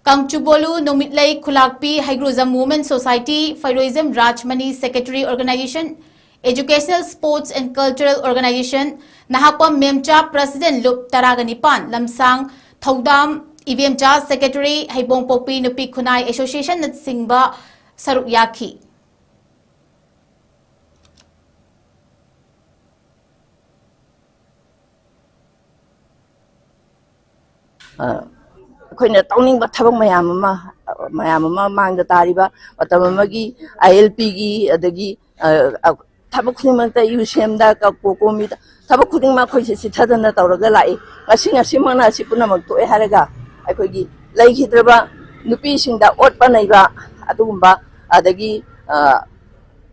ꯀꯥꯡꯆꯨꯕꯣꯂꯨ ꯅꯨꯃꯤꯠꯂꯩ ꯈꯨꯂꯥꯛꯄꯤ, ꯍꯩꯒ꯭ꯔꯨꯖꯝ Women Society, ꯐꯩꯔꯣꯏꯖꯝ Rajmani, Secretary Organization, Educational, Sports and Cultural Organization, Nahakpam ꯃꯦꯝꯆꯥ, President ꯂꯨꯞ ꯇꯔꯥꯒ ꯅꯤꯄꯥꯟ, ꯂꯝꯁꯥꯡ ꯊꯧꯗꯥꯝ ꯏꯕꯦꯝꯆꯥ, Secretary ꯍꯩꯕꯣꯡꯄꯣꯛꯄꯤ ꯅꯨꯄꯤ ꯈꯨꯟꯅꯥꯏ Associationꯅꯆꯤꯡꯕ ꯁꯔꯨꯛ ꯌꯥꯈꯤ꯫ ꯑ, ꯑꯩꯈꯣꯏꯅ ꯇꯧꯅꯤꯡꯕ ꯊꯕꯛ ꯃꯌꯥꯝ ꯑꯃ, ꯃꯌꯥꯝ ꯑꯃ ꯃꯥꯡꯗ ꯇꯥꯔꯤꯕ ꯃꯇꯝ ꯑꯃꯒꯤ ILPꯒꯤ, ꯑꯗꯒꯤ, ꯑ, ꯑ, ꯊꯕꯛ ꯈꯨꯗꯤꯡꯃꯛꯇ ꯌꯨꯁꯦꯝꯗ, ꯀ-, ꯀꯣꯀꯣꯃꯤꯗ ꯊꯕꯛ ꯈꯨꯗꯤꯡꯃꯛ ꯑꯩꯈꯣꯏꯁꯦ ꯆꯤꯊꯗꯅ ꯇꯧꯔꯒ ꯂꯥꯛꯏ꯫ ꯉꯁꯤ, ꯉꯁꯤꯃꯛꯅ ꯑꯁꯤ ꯄꯨꯝꯅꯃꯛ ꯊꯣꯛꯑꯦ ꯍꯥꯏꯔꯒ ꯑꯩꯈꯣꯏꯒꯤ ꯂꯩꯈꯤꯗ꯭ꯔꯕ ꯅꯨꯄꯤꯁꯤꯡꯗ ꯑꯣꯠꯄ ꯅꯩꯕ ꯑꯗꯨꯒꯨꯝꯕ, ꯑꯗꯒꯤ, ꯑ,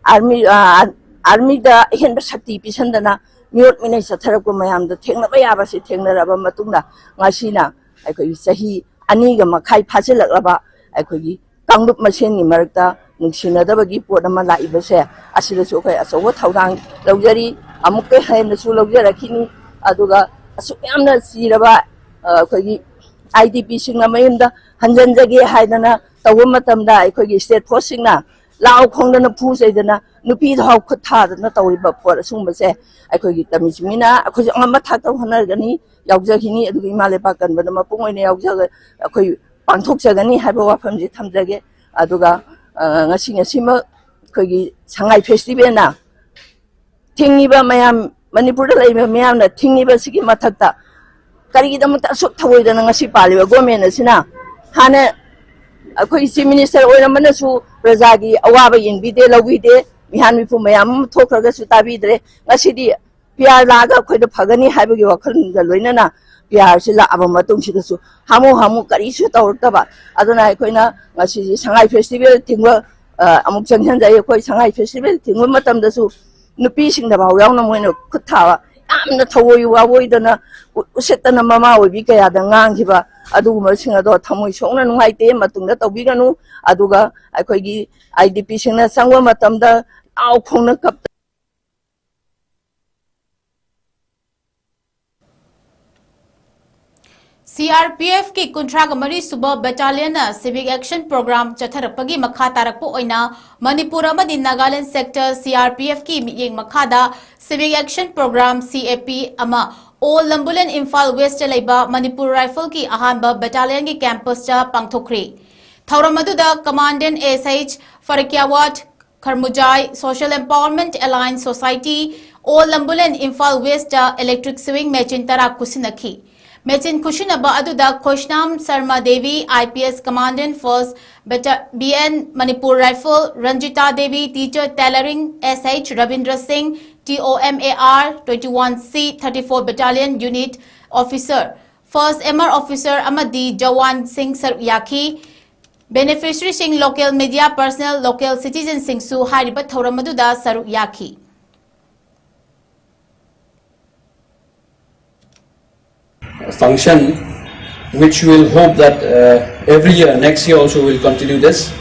army, ꯑ, armyꯗ ꯑꯍꯦꯟꯕ ꯁꯛꯇꯤ ꯄꯤꯁꯟꯗꯅ ꯃꯤꯑꯣꯠ ꯃꯤꯅꯩ ꯆꯠꯊꯔꯛꯄ ꯃꯌꯥꯝꯗꯣ ꯊꯦꯡꯅꯕ ꯌꯥꯕꯁꯤ ꯊꯦꯡꯅꯔꯕ ꯃꯇꯨꯡꯗ ꯉꯁꯤꯅ ꯑꯩꯈꯣꯏꯒꯤ ꯆꯍꯤ ꯑꯅꯤꯒ ꯃꯈꯥꯏ ꯐꯥꯖꯤꯜꯂꯛꯂꯕ ꯑꯩꯈꯣꯏꯒꯤ ꯀꯥꯡꯂꯨꯞ ꯃꯁꯦꯟꯒꯤ ꯃꯔꯛꯇ ꯅꯨꯡꯁꯤꯅꯗꯕꯒꯤ ꯄꯣꯠ ꯑꯃ ꯂꯥꯛꯏꯕꯁꯦ, ꯑꯁꯤꯗꯁꯨ ꯑꯩꯈꯣꯏ ꯑꯆꯧꯕ ꯊꯧꯗꯥꯡ ꯂꯧꯖꯔꯤ꯫ ꯑꯃꯨꯛꯀ ꯍꯦꯟꯅꯁꯨ ꯂꯧꯖꯔꯛꯈꯤꯅꯤ꯫ ꯑꯗꯨꯒ ꯑꯁꯨꯛ ꯌꯥꯝꯅ ꯆꯤꯔꯕ, ꯑ, ꯑꯩꯈꯣꯏꯒꯤ IDPꯁꯤꯡꯅ ꯃꯌꯨꯝꯗ ꯍꯟꯖꯟꯖꯒꯦ ꯍꯥꯏꯗꯅ ꯇꯧꯕ ꯃꯇꯝꯗ ꯑꯩꯈꯣꯏꯒꯤ state forceꯁꯤꯡꯅ ꯂꯥꯎ ꯈꯣꯡꯗꯅ ꯐꯨ ꯆꯩꯗꯅ ꯅꯨꯄꯤꯗ ꯍꯥꯎ ꯈꯨꯠ ꯊꯥꯗꯅ ꯇꯧꯔꯤꯕ ꯄꯣꯠ ꯑꯁꯤꯒꯨꯝꯕꯁꯦ ꯑꯩꯈꯣꯏꯒꯤ ꯇꯝꯃꯤꯁꯤꯡꯅꯤꯅ ꯑꯩꯈꯣꯏꯁꯨ ꯑꯉꯝꯕ ꯊꯥꯛꯇ ꯍꯣꯠꯅꯒꯅꯤ, ꯌꯥꯎꯖꯈꯤꯅꯤ꯫ ꯑꯗꯨꯒ ꯏꯃꯥ ꯂꯩꯕꯥꯛ ꯀꯟꯕꯗ ꯃꯄꯨꯡ ꯑꯣꯏꯅ ꯌꯥꯎꯖ-, ꯑꯩꯈꯣꯏ ꯄꯥꯡꯊꯣꯛꯆꯒꯅꯤ ꯍꯥꯏꯕ ꯋꯥꯐꯝꯁꯤ ꯊꯝꯖꯒꯦ꯫ ꯑꯗꯨꯒ, ꯑ, ꯉꯁꯤ, ꯉꯁꯤꯃꯛ ꯑꯩꯈꯣꯏꯒꯤ ꯁꯉꯥꯏ festivalꯅ ꯊꯤꯡꯉꯤꯕ ꯃꯌꯥꯝ ꯃꯅꯤꯄꯨꯔꯗ ꯂꯩꯔꯤꯕ ꯃꯤꯌꯥꯝꯅ ꯊꯤꯡꯉꯤꯕꯁꯤꯒꯤ ꯃꯊꯛꯇ ꯀꯔꯤꯒꯤꯗꯃꯛꯇ ꯑꯁꯨꯛ ꯊꯑꯣꯏꯗꯅ ꯉꯁꯤ ꯄꯥꯜꯂꯤꯕ ꯒꯣꯔꯃꯦꯟ ꯑꯁꯤꯅ? ꯍꯥꯟꯅ ꯑꯩꯈꯣꯏ ꯆꯤꯐ ꯃꯤꯅꯤꯁꯇꯔ ꯑꯣꯏꯔꯝꯕꯅꯁꯨ ꯄ꯭ꯔꯖꯥꯒꯤ ꯑꯋꯥꯕ ꯌꯦꯡꯕꯤꯗꯦ, ꯂꯧꯕꯤꯗꯦ, ꯃꯤꯍꯥꯟ ꯃꯤꯄꯨꯝ ꯃꯌꯥꯝ ꯑꯃ ꯊꯣꯛꯈ꯭ꯔꯒꯁꯨ ꯇꯥꯕꯤꯗ꯭ꯔꯦ꯫ ꯉꯁꯤꯗꯤ ꯄꯤ ꯑꯥꯔ ꯂꯥꯛꯑꯒ ꯑꯩꯈꯣꯏꯗ ꯐꯒꯅꯤ ꯍꯥꯏꯕꯒꯤ ꯋꯥꯈꯜꯒ ꯂꯣꯏꯅꯅ ꯄꯤ ꯑꯥꯔꯁꯤ ꯂꯥꯛꯑꯕ ꯃꯇꯨꯡꯁꯤꯗꯁꯨ ꯍꯥꯃꯨ ꯍꯥꯃꯨ ꯀꯔꯤꯁꯨ ꯇꯧꯔꯛꯇꯕ꯫ ꯑꯗꯨꯅ ꯑꯩꯈꯣꯏꯅ ꯉꯁꯤꯁꯤ ꯁꯉꯥꯏ ꯐꯦꯁꯇꯤꯚꯦꯜ ꯊꯤꯡꯕ, ꯑ, ꯑꯃꯨꯛ ꯆꯪꯁꯤꯟꯖꯩ꯫ ꯑꯩꯈꯣꯏ ꯁꯉꯥꯏ ꯐꯦꯁꯇꯤꯚꯦꯜ ꯊꯤꯡꯕ ꯃꯇꯝꯗꯁꯨ ꯅꯨꯄꯤꯁꯤꯡꯗ ꯐꯥꯎ ꯌꯥꯎꯅ ꯃꯣꯏꯅ ꯈꯨꯠ ꯊꯥꯕ, ꯌꯥꯝꯅ ꯊꯑꯣꯏ ꯋꯥꯑꯣꯏꯗꯅ ꯎ-, ꯎꯁꯤꯠꯇꯅ ꯃꯃꯥ ꯑꯣꯏꯕꯤ ꯀꯌꯥꯗ ꯉꯥꯡꯈꯤꯕ ꯑꯗꯨꯒꯨꯝꯕꯁꯤꯡ ꯑꯗꯣ ꯊꯃꯣꯏ ꯁꯣꯛꯅ ꯅꯨꯡꯉꯥꯏꯇꯦ, ꯃꯇꯨꯡꯗ ꯇꯧꯕꯤꯒꯅꯨ꯫ ꯑꯗꯨꯒ ꯑꯩꯈꯣꯏꯒꯤ ꯑꯥꯏ ꯗꯤ ꯄꯤꯁꯤꯡꯅ ꯆꯪꯕ ꯃꯇꯝꯗ ꯂꯥꯎ ꯈꯣꯡꯅ ꯀꯞ ꯁꯤꯑꯥꯔꯄꯤꯑꯦꯐꯀꯤ ꯀꯨꯟꯊ꯭ꯔꯥꯒ ꯃꯔꯤ ꯁꯨꯕ ꯕꯦꯇꯥꯂꯤꯌꯟꯅ ꯁꯤꯚꯤꯛ ꯑꯦꯛꯁꯟ ꯄ꯭ꯔꯣꯒ꯭ꯔꯥꯝ ꯆꯠꯊꯔꯛꯄꯒꯤ ꯃꯈꯥ ꯇꯥꯔꯛꯄ ꯑꯣꯏꯅ ꯃꯅꯤꯄꯨꯔ ꯑꯃꯗꯤ ꯅꯥꯒꯥꯂꯦꯟ ꯁꯦꯛꯇꯔ ꯁꯤꯑꯥꯔꯄꯤꯑꯦꯐꯀꯤ ꯃꯤꯠꯌꯦꯡ ꯃꯈꯥꯗ ꯁꯤꯚꯤꯛ ꯑꯦꯛꯁꯟ ꯄ꯭ꯔꯣꯒ꯭ꯔꯥꯝ ꯁꯤ ꯑꯦ ꯄꯤ ꯑꯃ ꯑꯣꯜ ꯂꯝꯕꯨꯂꯦꯟ ꯏꯝꯐꯥꯜ ꯋꯦꯁꯇ ꯂꯩꯕ ꯃꯅꯤꯄꯨꯔ ꯔꯥꯏꯐꯜꯒꯤ ꯑꯍꯥꯟꯕ ꯕꯦꯇꯥꯂꯤꯌꯟꯒꯤ ꯀꯦꯝꯄꯁꯇ ꯄꯥꯡꯊꯣꯛꯈ꯭ꯔꯤ꯫ ꯊꯧꯔꯝ ꯑꯗꯨꯗ ꯀꯃꯥꯟꯗꯦꯟ ꯑꯦꯁ ꯑꯩꯆ ꯐꯔꯛꯌꯥꯋꯥꯠ ꯈꯔꯃꯨꯖꯥꯏ, ꯁꯣꯁꯤꯌꯦꯜ ꯑꯦꯝꯄꯥꯋꯔꯃꯦꯟꯠ ꯑꯦꯂꯥꯏꯟꯁ ꯁꯣꯁꯥꯏꯇꯤ, ꯑꯣꯜ ꯂꯝꯕꯨꯂꯦꯟ Imphal west electric swing machine ꯇꯔꯥ ꯈꯨꯠꯁꯤꯟꯅꯈꯤ꯫ ꯃꯦꯆꯤꯟ ꯈꯨꯠꯁꯤꯟꯅꯕ ꯑꯗꯨꯗ Khoisnam Sarma Devi, I P S commandant first ꯕꯦꯇꯥ-, B N Manipur rifle, Ranjita Devi, teacher tailoring, S H Rabindra Singh, T O M A R twenty one C thirty four battalion unit officer, first M R officer ꯑꯃꯗꯤ ꯖꯋꯥꯟꯁꯤꯡ ꯁꯔꯨꯛ ꯌꯥꯈꯤ꯫ ꯕꯦꯅꯤꯐꯤꯁꯔꯤꯁꯤꯡ, ꯂꯣꯀꯦꯜ ꯃꯤꯗꯤꯌꯥ ꯄꯔꯁꯅꯦꯜ, ꯂꯣꯀꯦꯜ ꯁꯤꯇꯤꯖꯟꯁꯤꯡꯁꯨ ꯍꯥꯏꯔꯤꯕ ꯊꯧꯔꯝ ꯑꯗꯨꯗ ꯁꯔꯨꯛ ꯌꯥꯈꯤ꯫ Function which we will hope that uh, every year, next year also we will continue this.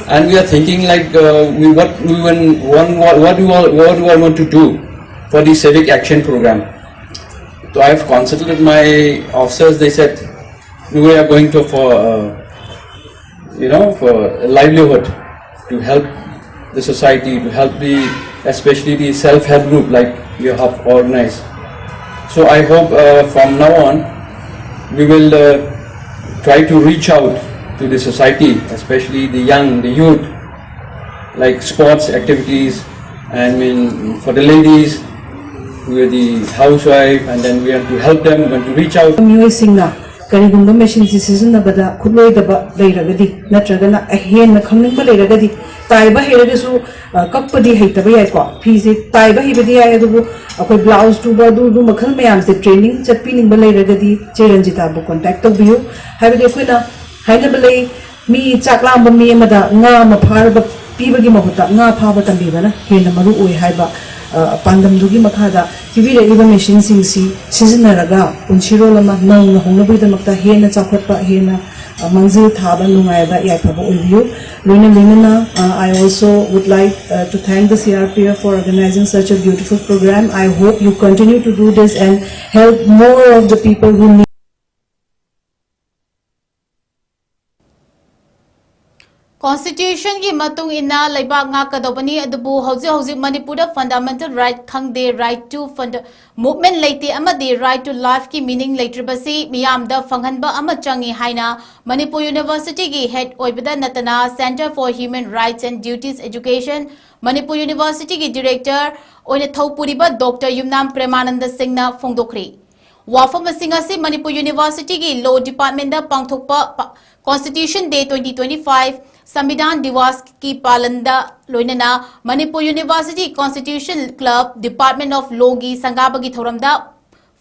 And we are thinking like uh, we what we want, what, what do we all, what do we all want to do for the civic action program. So I have consulted with my officers. They said we are going to for uh, you know for a livelihood, to help the society, to help the, especially the self-help group like you have organized. So I hope uh, from now on we will uh, try to reach out to the society, especially the young, the youth, like sports activities, I mean for the ladies, We're the housewife, and then we have to help them when to reach out. ꯃꯤꯑꯣꯏꯁꯤꯡꯅ ꯀꯔꯤꯒꯨꯝꯕ ꯃꯦꯆꯤꯟꯁꯤ ꯁꯤꯖꯤꯟꯅꯕꯗ ꯈꯨꯠꯂꯣꯏꯗꯕ ꯂꯩꯔꯒꯗꯤ ꯅꯠꯇ꯭ꯔꯒꯅ ꯑꯍꯦꯟꯅ ꯈꯪꯅꯤꯡꯕ ꯂꯩꯔꯒꯗꯤ ꯇꯥꯏꯕ ꯍꯩꯔꯒꯁꯨ ꯑ, ꯀꯛꯄꯗꯤ ꯍꯩꯇꯕ ꯌꯥꯏꯀꯣ꯫ ꯐꯤꯁꯦ ꯇꯥꯏꯕ ꯍꯩꯕꯗꯤ ꯌꯥꯏ, ꯑꯗꯨꯕꯨ ꯑꯩꯈꯣꯏ ꯕ꯭ꯂꯥꯎꯁ ꯇꯨꯕ ꯑꯗꯨ ꯑꯗꯨ ꯃꯈꯜ ꯃꯌꯥꯝꯁꯦ ꯇ꯭ꯔꯦꯅꯤꯡ ꯆꯠꯄꯤꯅꯤꯡꯕ ꯂꯩꯔꯒꯗꯤ ꯆꯦ ꯔꯟꯖꯤꯇꯥꯕꯨ ꯀꯣꯟꯇꯦꯛ ꯇꯧꯕꯤꯌꯨ꯫ ꯍꯥꯏꯕꯗꯤ ꯑꯩꯈꯣꯏꯅ ꯍꯥꯏꯅꯕ ꯂꯩ, ꯃꯤ ꯆꯥꯛ ꯂꯥꯝꯕ ꯃꯤ ꯑꯃꯗ ꯉꯥ ꯑꯃ ꯐꯥꯔꯕ ꯄꯤꯕꯒꯤ ꯃꯍꯨꯠꯇ ꯉꯥ ꯐꯥꯕ ꯇꯝꯕꯤꯕꯅ ꯍꯦꯟꯅ ꯃꯔꯨ ꯑꯣꯏ ꯍꯥꯏꯕ ꯑ, ꯄꯥꯟꯗꯝꯗꯨꯒꯤ ꯃꯈꯥꯗ ꯄꯤꯕꯤꯔꯛꯂꯤꯕ ꯃꯦꯆꯤꯟꯁꯤꯡꯁꯤ ꯁꯤꯖꯤꯟꯅꯔꯒ ꯄꯨꯟꯁꯤꯔꯣꯜ ꯑꯃ ꯅꯧꯅ ꯍꯧꯅꯕꯒꯤꯗꯃꯛꯇ ꯍꯦꯟꯅ ꯆꯥꯎꯈꯠꯄ, ꯍꯦꯟꯅ ꯑ, ꯃꯥꯡꯖꯤꯜ ꯊꯥꯕ ꯅꯨꯡꯉꯥꯏꯕ ꯌꯥꯏꯐꯕ ꯑꯣꯏꯕꯤꯌꯨ꯫ ꯂꯣꯏꯅ ꯂꯣꯏꯅꯅ uh, I also would like uh, to thank the C R P F for organizing such a beautiful program. I hope you continue to do this and help more of the people who need Constitution ꯒꯤ ꯃꯇꯨꯡ ꯏꯟꯅ ꯂꯩꯕꯥꯛ ꯉꯥꯛꯀꯗꯧꯕꯅꯤ, ꯑꯗꯨꯕꯨ ꯍꯧꯖꯤꯛ ꯍꯧꯖꯤꯛ ꯃꯅꯤꯄꯨꯔꯗ fundamental right ꯈꯪꯗꯦ, right to fund movement ꯂꯩꯇꯦ ꯑꯃꯗꯤ right to life ꯀꯤ meaning ꯂꯩꯇ꯭ꯔꯤꯕꯁꯤ ꯃꯤꯌꯥꯝꯗ ꯐꯪꯍꯟꯕ ꯑꯃ ꯆꯪꯏ ꯍꯥꯏꯅ ꯃꯅꯤꯄꯨꯔ University ꯒꯤ head ꯑꯣꯏꯕꯗ ꯅꯠꯇꯅ Centre for Human Rights and Duties Education, Manipur University ꯒꯤ director ꯑꯣꯏꯅ ꯊꯧ ꯄꯨꯔꯤꯕ Doctor ꯌꯨꯝꯅꯥꯝ ꯄ꯭ꯔꯦꯃꯥꯅꯟꯗ ꯁꯤꯡꯅ ꯐꯣꯡꯗꯣꯛꯈ꯭ꯔꯤ꯫ ꯋꯥꯐꯝꯁꯤꯡ ꯑꯁꯤ ꯃꯅꯤꯄꯨꯔ University ꯒꯤ Law Department ꯗ ꯄꯥꯡꯊꯣꯛꯄ ꯄ-, Constitution Day twenty twenty-five, ꯁꯪꯕꯤꯙꯥꯟ ꯗꯤꯋꯥꯁꯀꯤ ꯄꯥꯂꯟꯗ ꯂꯣꯏꯅꯅ Manipur University Constitution Club, Department of Law ꯒꯤ ꯁꯪꯒꯥꯕꯒꯤ ꯊꯧꯔꯝꯗ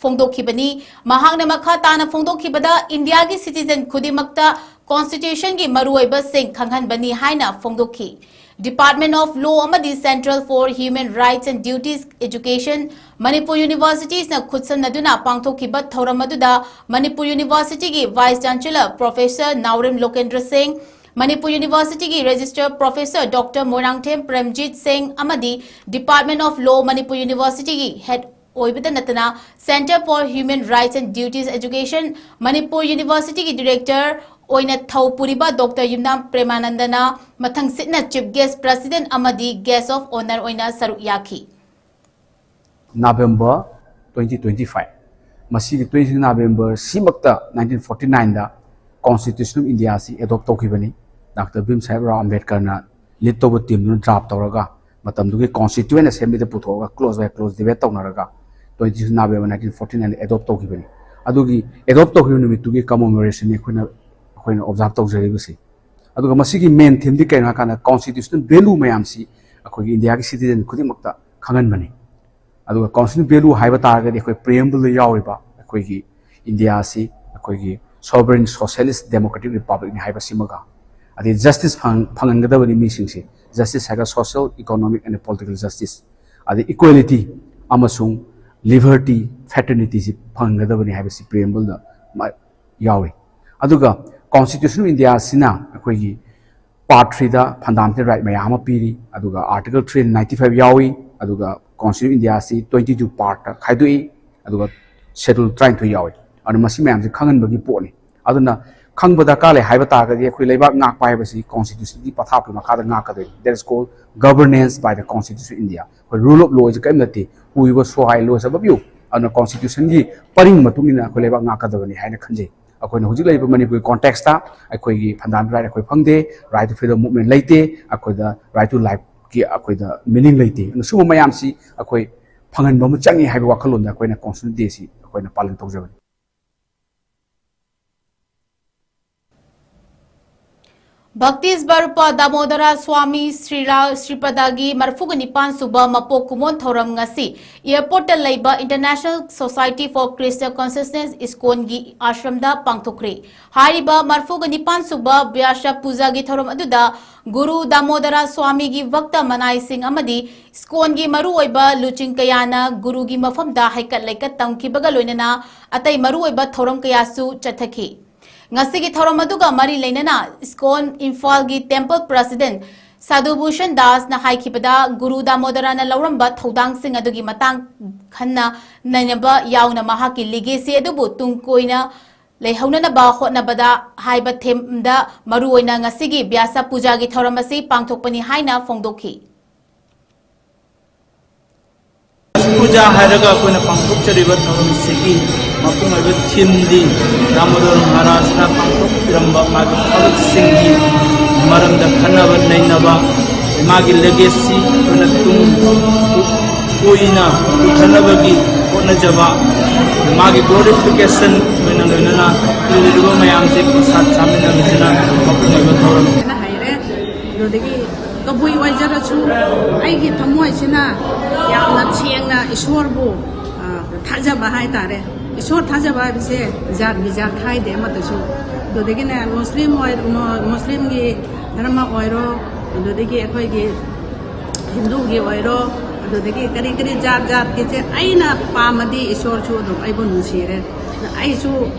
ꯐꯣꯡꯗꯣꯛꯈꯤꯕꯅꯤ꯫ ꯃꯍꯥꯛꯅ ꯃꯈꯥ ꯇꯥꯅ ꯐꯣꯡꯗꯣꯛꯈꯤꯕꯗ, ꯏꯟꯗꯤꯌꯥꯒꯤ citizen ꯈꯨꯗꯤꯡꯃꯛꯇ Constitution ꯒꯤ ꯃꯔꯨꯑꯣꯏꯕꯁꯤꯡ ꯈꯪꯍꯟꯕꯅꯤ ꯍꯥꯏꯅ ꯐꯣꯡꯗꯣꯛꯈꯤ꯫ Department of Law ꯑꯃꯗꯤ Centre for Human Rights and Duties Education, Manipur Universities ꯅ ꯈꯨꯠꯁꯝꯅꯗꯨꯅ ꯄꯥꯡꯊꯣꯛꯈꯤꯕ ꯊꯧꯔꯝ ꯑꯗꯨꯗ ꯃꯅꯤꯄꯨꯔ University ꯒꯤ Vice Chancellor Professor ꯅꯥꯎꯔꯦꯝ ꯂꯣꯀꯦꯟꯗ꯭ꯔ ꯁꯤꯡ, ꯃꯅꯤꯄꯨꯔ University ꯒꯤ Registrar Professor Doctor Moirangthem Premjit ꯁꯤꯡ ꯑꯃꯗꯤ Department of Law Manipur University ꯒꯤ head ꯑꯣꯏꯕꯗ ꯅꯠꯇꯅ Centre for Human Rights and Duties Education, Manipur University ꯒꯤ director ꯑꯣꯏꯅ ꯊꯧ ꯄꯨꯔꯤꯕ Doctor ꯌꯨꯝꯅꯥꯝ ꯄ꯭ꯔꯦꯃꯥꯅꯟꯗꯅ ꯃꯊꯪꯁꯤꯠꯅ chief guest, president ꯑꯃꯗꯤ guest of honour ꯑꯣꯏꯅ ꯁꯔꯨꯛ ꯌꯥꯈꯤ꯫ November twenty twenty-five, ꯃꯁꯤꯒꯤ twenty November ꯁꯤꯃꯛꯇ nineteen forty nine the Constitution of India ꯁꯤ adopt ꯇꯧꯈꯤꯕꯅꯤ꯫ Doctor ꯚꯤꯝ ꯁꯥꯍꯦꯕ ꯔꯥꯎ ꯑꯝꯕꯦꯗꯀꯔꯅ lead ꯇꯧꯕ team ꯗꯨꯅ draft ꯇꯧꯔꯒ, ꯃꯇꯝꯗꯨꯒꯤ Constituent Assembly ꯗ ꯄꯨꯊꯣꯛꯑꯒ close by close debate ꯇꯧꯅꯔꯒ twenty six November nineteen forty ꯅꯥꯏꯟꯗ ꯑꯦꯗꯣꯞ ꯇꯧꯈꯤꯕꯅꯤ꯫ ꯑꯗꯨꯒꯤ ꯑꯦꯗꯣꯞ ꯇꯧꯈꯤꯕ ꯅꯨꯃꯤꯠꯇꯨꯒꯤ ꯀꯃꯦꯃꯣꯔꯦꯁꯟꯅꯤ ꯑꯩꯈꯣꯏꯅ ꯑꯩꯈꯣꯏꯅ ꯑꯣꯕꯖꯥꯔꯕ ꯇꯧꯖꯔꯤꯕꯁꯤ꯫ ꯑꯗꯨꯒ ꯃꯁꯤꯒꯤ ꯃꯦꯟ ꯊꯤꯝꯗꯤ ꯀꯩꯅꯣ ꯍꯥꯏꯀꯥꯟꯗ ꯀꯣꯟꯁꯇꯤꯇ꯭ꯌꯨꯁꯅꯦꯜ ꯚꯦꯂꯨ ꯃꯌꯥꯝꯁꯤ ꯑꯩꯈꯣꯏꯒꯤ ꯏꯟꯗꯤꯌꯥꯒꯤ ꯁꯤꯇꯤꯖꯦꯟ ꯈꯨꯗꯤꯡꯃꯛꯇ ꯈꯪꯍꯟꯕꯅꯤ꯫ ꯑꯗꯨꯒ ꯀꯣꯟꯁꯇꯤꯇ꯭ꯌꯨꯁꯅꯦꯜ ꯚꯦꯂꯨ ꯍꯥꯏꯕ ꯇꯥꯔꯒꯗꯤ ꯑꯩꯈꯣꯏ ꯄ꯭ꯔꯤꯑꯦꯝꯕꯜꯗ ꯌꯥꯎꯔꯤꯕ ꯑꯩꯈꯣꯏꯒꯤ ꯏꯟꯗꯤꯌꯥ ꯑꯁꯤ ꯑꯩꯈꯣꯏꯒꯤ sovereign socialist democratic republicꯅꯤ ꯍꯥꯏꯕꯁꯤꯃꯒ, ꯑꯗꯩ ꯖꯁꯇꯤꯁ ꯐꯪꯍꯟꯒꯗꯕꯅꯤ ꯃꯤꯁꯤꯡꯁꯦ, ꯖꯁꯇꯤꯁ ꯍꯥꯏꯔꯒ social, economic and political justice, ꯑꯗꯩ ꯏꯀ꯭ꯋꯦꯂꯤꯇꯤ ꯑꯃꯁꯨꯡ ꯂꯤꯕꯔꯇꯤ, ꯐ꯭ꯔꯦꯇꯔꯅꯤꯇꯤꯁꯤ ꯐꯪꯍꯟꯒꯗꯕꯅꯤ ꯍꯥꯏꯕꯁꯤ ꯄ꯭ꯔꯤꯑꯦꯝꯕꯜꯗ ꯌꯥꯎꯔꯤ꯫ ꯑꯗꯨꯒ Constitution of India ꯑꯁꯤꯅ ꯑꯩꯈꯣꯏꯒꯤ ꯄꯥꯔꯠ ꯊ꯭ꯔꯤꯗ ꯐꯟꯗꯥꯃꯦꯟꯇꯦꯜ ꯔꯥꯏꯠ ꯃꯌꯥꯝ ꯑꯃ ꯄꯤꯔꯤ, ꯑꯗꯨꯒ ꯑꯥꯔꯇꯤꯀꯜ ꯊ꯭ꯔꯤ ꯅꯥꯏꯟꯇꯤ ꯐꯥꯏꯚ ꯌꯥꯎꯏ, ꯑꯗꯨꯒ ꯀꯣꯟꯁꯇꯤꯇ꯭ꯌꯨꯁꯟ ꯏꯟꯗꯤꯌꯥꯁꯤ ꯇ꯭ꯋꯦꯟꯇꯤ ꯇꯨ ꯄꯥꯔꯠꯇ ꯈꯥꯏꯗꯣꯛꯏ, ꯑꯗꯨꯒ ꯁꯦꯗꯨꯜ ꯇꯔꯥꯅꯤꯊꯣꯏ ꯌꯥꯎꯏ꯫ ꯑꯗꯨꯅ ꯃꯁꯤ ꯃꯌꯥꯝꯁꯦ ꯈꯪꯍꯟꯕꯒꯤ ꯄꯣꯠꯅꯤ꯫ ꯑꯗꯨꯅ ꯈꯪꯕ ꯗꯔꯀꯥꯔ ꯂꯩ ꯍꯥꯏꯕ ꯇꯥꯔꯒꯗꯤ ꯑꯩꯈꯣꯏ ꯂꯩꯕꯥꯛ ꯉꯥꯛꯄ ꯍꯥꯏꯕꯁꯤ ꯀꯣꯟꯁꯇꯤꯇ꯭ꯌꯨꯁꯟꯒꯤ ꯄꯊꯥꯞꯀꯤ ꯃꯈꯥꯗ ꯉꯥꯛꯀꯗꯣꯏꯅꯤ꯫ That is called governance by the Constitution of India. ꯑꯩꯈꯣꯏ rule of lawꯁꯦ ꯀꯔꯤꯝ ꯅꯠꯇꯦ꯫ ꯍꯨꯏꯕ ꯁꯣꯍꯥꯏ ꯂꯣꯁ ꯑꯕꯞ ꯌꯨ꯫ ꯑꯗꯨꯅ ꯀꯣꯟꯁꯇꯤꯇ꯭ꯌꯨꯁꯟꯒꯤ ꯄꯔꯤꯡ ꯃꯇꯨꯡ ꯏꯟꯅ ꯑꯩꯈꯣꯏ ꯂꯩꯕꯥꯛ ꯉꯥꯛꯀꯗꯕꯅꯤ ꯍꯥꯏꯅ ꯈꯟꯖꯩ꯫ ꯑꯩꯈꯣꯏꯅ ꯍꯧꯖꯤꯛ ꯂꯩꯔꯤꯕ ꯃꯅꯤꯄꯨꯔꯒꯤ ꯀꯣꯟꯇꯦꯛꯁꯇ ꯑꯩꯈꯣꯏꯒꯤ ꯐꯟꯗꯥꯃꯦꯟꯇꯦꯜ ꯔꯥꯏꯠ ꯑꯩꯈꯣꯏ ꯐꯪꯗꯦ, right to freedom movement ꯂꯩꯇꯦ, ꯑꯩꯈꯣꯏꯗ right to lifeꯀꯤ ꯑꯩꯈꯣꯏꯗ meaning ꯂꯩꯇꯦ꯫ ꯑꯗꯨꯅ ꯁꯨꯝꯕ ꯃꯌꯥꯝꯁꯤ ꯑꯩꯈꯣꯏ ꯐꯪꯍꯟꯕ ꯑꯃ ꯆꯪꯉꯤ ꯍꯥꯏꯕ ꯋꯥꯈꯜꯂꯣꯟꯗ ꯑꯩꯈꯣꯏꯅ Constitution Dayꯁꯤ ꯑꯩꯈꯣꯏꯅ ꯄꯥꯂꯟ ꯇꯧꯖꯕꯅꯤ꯫ ꯚꯛꯇꯤ ꯁ꯭ꯋꯔꯨꯄ ꯗꯥꯃꯣꯗꯔ ꯁ꯭ꯋꯥꯃꯤ ꯁ꯭ꯔꯤꯔꯥ ꯁ꯭ꯔꯤꯄꯗꯒꯤ ꯃꯔꯤꯐꯨꯒ ꯅꯤꯄꯥꯟ ꯁꯨꯕ ꯃꯄꯣꯛ ꯀꯨꯝꯑꯣꯟ ꯊꯧꯔꯝ ꯉꯁꯤ ꯑꯦꯌꯔꯄꯣꯔꯠꯇ ꯂꯩꯕ International Society for Krishna Consciousness ꯏꯁꯀꯣꯟꯒꯤ ꯑꯥꯁ꯭ꯔꯝꯗ ꯄꯥꯡꯊꯣꯛꯈ꯭ꯔꯦ꯫ ꯍꯥꯏꯔꯤꯕ ꯃꯔꯤꯐꯨꯒ ꯅꯤꯄꯥꯟ ꯁꯨꯕ ꯕ꯭ꯌꯥꯁ ꯄꯨꯖꯥꯒꯤ ꯊꯧꯔꯝ ꯑꯗꯨꯗ ꯒꯨꯔꯨ ꯗꯥꯃꯣꯗꯔ ꯁ꯭ꯋꯥꯃꯤꯒꯤ ꯚꯛꯇ ꯃꯅꯥꯏꯁꯤꯡ ꯑꯃꯗꯤ ꯏꯁꯀꯣꯟꯒꯤ ꯃꯔꯨꯑꯣꯏꯕ ꯂꯨꯆꯤꯡ ꯀꯌꯥꯅ ꯒꯨꯔꯨꯒꯤ ꯃꯐꯝꯗ ꯍꯩꯀꯠ ꯂꯩꯀꯠ ꯇꯝꯈꯤꯕꯒ ꯂꯣꯏꯅꯅ ꯑꯇꯩ ꯃꯔꯨꯑꯣꯏꯕ ꯊꯧꯔꯝ ꯀꯌꯥꯁꯨ ꯆꯠꯊꯈꯤ꯫ ꯉꯁꯤꯒꯤ ꯊꯧꯔꯝ ꯑꯗꯨꯒ ꯃꯔꯤ ꯂꯩꯅꯅ ꯏꯁꯀꯣꯟ ꯏꯝꯐꯥꯜꯒꯤ ꯇꯦꯝꯄꯜ ꯄ꯭ꯔꯁꯤꯗꯦꯟ ꯁꯥꯙꯨ ꯚꯨꯁꯟ ꯗꯥꯁꯅ ꯍꯥꯏꯈꯤꯕꯗ, ꯒꯨꯔꯨ ꯗꯥꯃꯣꯗꯔꯥꯅ ꯂꯧꯔꯝꯕ ꯊꯧꯗꯥꯡꯁꯤꯡ ꯑꯗꯨꯒꯤ ꯃꯇꯥꯡ ꯈꯟꯅ ꯅꯩꯅꯕ ꯌꯥꯎꯅ ꯃꯍꯥꯛꯀꯤ ꯂꯤꯒꯦꯁꯤ ꯑꯗꯨꯕꯨ ꯇꯨꯡ ꯀꯣꯏꯅ ꯂꯩꯍꯧꯅꯅꯕ ꯍꯣꯠꯅꯕꯗ ꯍꯥꯏꯕ ꯊꯦꯝꯗ ꯃꯔꯨꯑꯣꯏꯅ ꯉꯁꯤꯒꯤ ꯕ꯭ꯌꯥꯁ ꯄꯨꯖꯥꯒꯤ ꯊꯧꯔꯝ ꯑꯁꯤ ꯄꯥꯡꯊꯣꯛꯄꯅꯤ ꯍꯥꯏꯅ ꯐꯣꯡꯗꯣꯛꯈꯤ꯫ ꯄꯨꯖꯥ ꯍꯥꯏꯔꯒ ꯑꯩꯈꯣꯏꯅ ꯄꯥꯡꯊꯣꯛꯆꯔꯤꯕ ꯊꯧꯔꯝꯁꯤꯒꯤ ꯃꯄꯨꯡ ꯑꯣꯏꯕ ꯊꯤꯝꯗꯤ ꯗꯥꯃꯣꯗꯣꯔ ꯃꯍꯥꯔꯥꯖꯅ ꯄꯥꯡꯊꯣꯛꯄꯤꯔꯝꯕ ꯃꯥꯒꯤ ꯊꯕꯛꯁꯤꯡꯒꯤ ꯃꯔꯝꯗ ꯈꯟꯅꯕ ꯅꯩꯅꯕ, ꯃꯥꯒꯤ ꯂꯦꯒꯦꯁꯤ ꯑꯩꯈꯣꯏꯅ ꯇꯨꯡ ꯀꯣꯏꯅ ꯄꯨꯊꯅꯕꯒꯤ ꯍꯣꯠꯅꯖꯕ, ꯃꯥꯒꯤ glorification ꯑꯣꯏꯅ ꯂꯣꯏꯅꯅ ꯂꯩꯔꯤꯕ ꯃꯌꯥꯝꯁꯦ ꯄ꯭ꯔꯁꯥꯗ ꯆꯥꯃꯤꯟꯅꯕꯁꯤꯅ ꯃꯄꯨꯡ ꯑꯣꯏꯕ ꯊꯧꯔꯝ꯫ ꯍꯦꯟꯅ ꯍꯩꯔꯦ꯫ ꯑꯗꯨꯗꯒꯤ ꯀꯕꯨꯏ ꯑꯣꯏꯖꯔꯁꯨ ꯑꯩꯒꯤ ꯊꯃꯣꯏꯁꯤꯅ ꯌꯥꯝꯅ ꯁꯦꯡꯅ ꯏꯁꯣꯔꯕꯨ, ꯑ, ꯊꯥꯖꯕ ꯍꯥꯏꯇꯥꯔꯦ꯫ ꯏꯁꯣꯔ ꯊꯥꯖꯕ ꯍꯥꯏꯕꯁꯦ ꯖꯥꯠ ꯕꯤꯖꯥꯠ ꯈꯥꯏꯗꯦ ꯑꯃꯠꯇꯁꯨ꯫ ꯑꯗꯨꯗꯒꯤꯅꯦ ꯃꯨꯁꯂꯤꯝ ꯑꯣꯏ-, ꯃꯨ-, ꯃꯨꯁꯂꯤꯝꯒꯤ ꯙꯔꯃ ꯑꯣꯏꯔꯣ, ꯑꯗꯨꯗꯒꯤ ꯑꯩꯈꯣꯏꯒꯤ ꯍꯤꯟꯗꯨꯒꯤ ꯑꯣꯏꯔꯣ, ꯑꯗꯨꯗꯒꯤ ꯀꯔꯤ ꯀꯔꯤ ꯖꯥꯠ ꯖꯥꯠꯀꯤꯁꯦ ꯑꯩꯅ ꯄꯥꯝꯃꯗꯤ ꯏꯁꯣꯔꯁꯨ ꯑꯗꯨꯝ ꯑꯩꯕꯨ ꯅꯨꯡꯁꯤꯔꯦ꯫ ꯑꯩꯁꯨ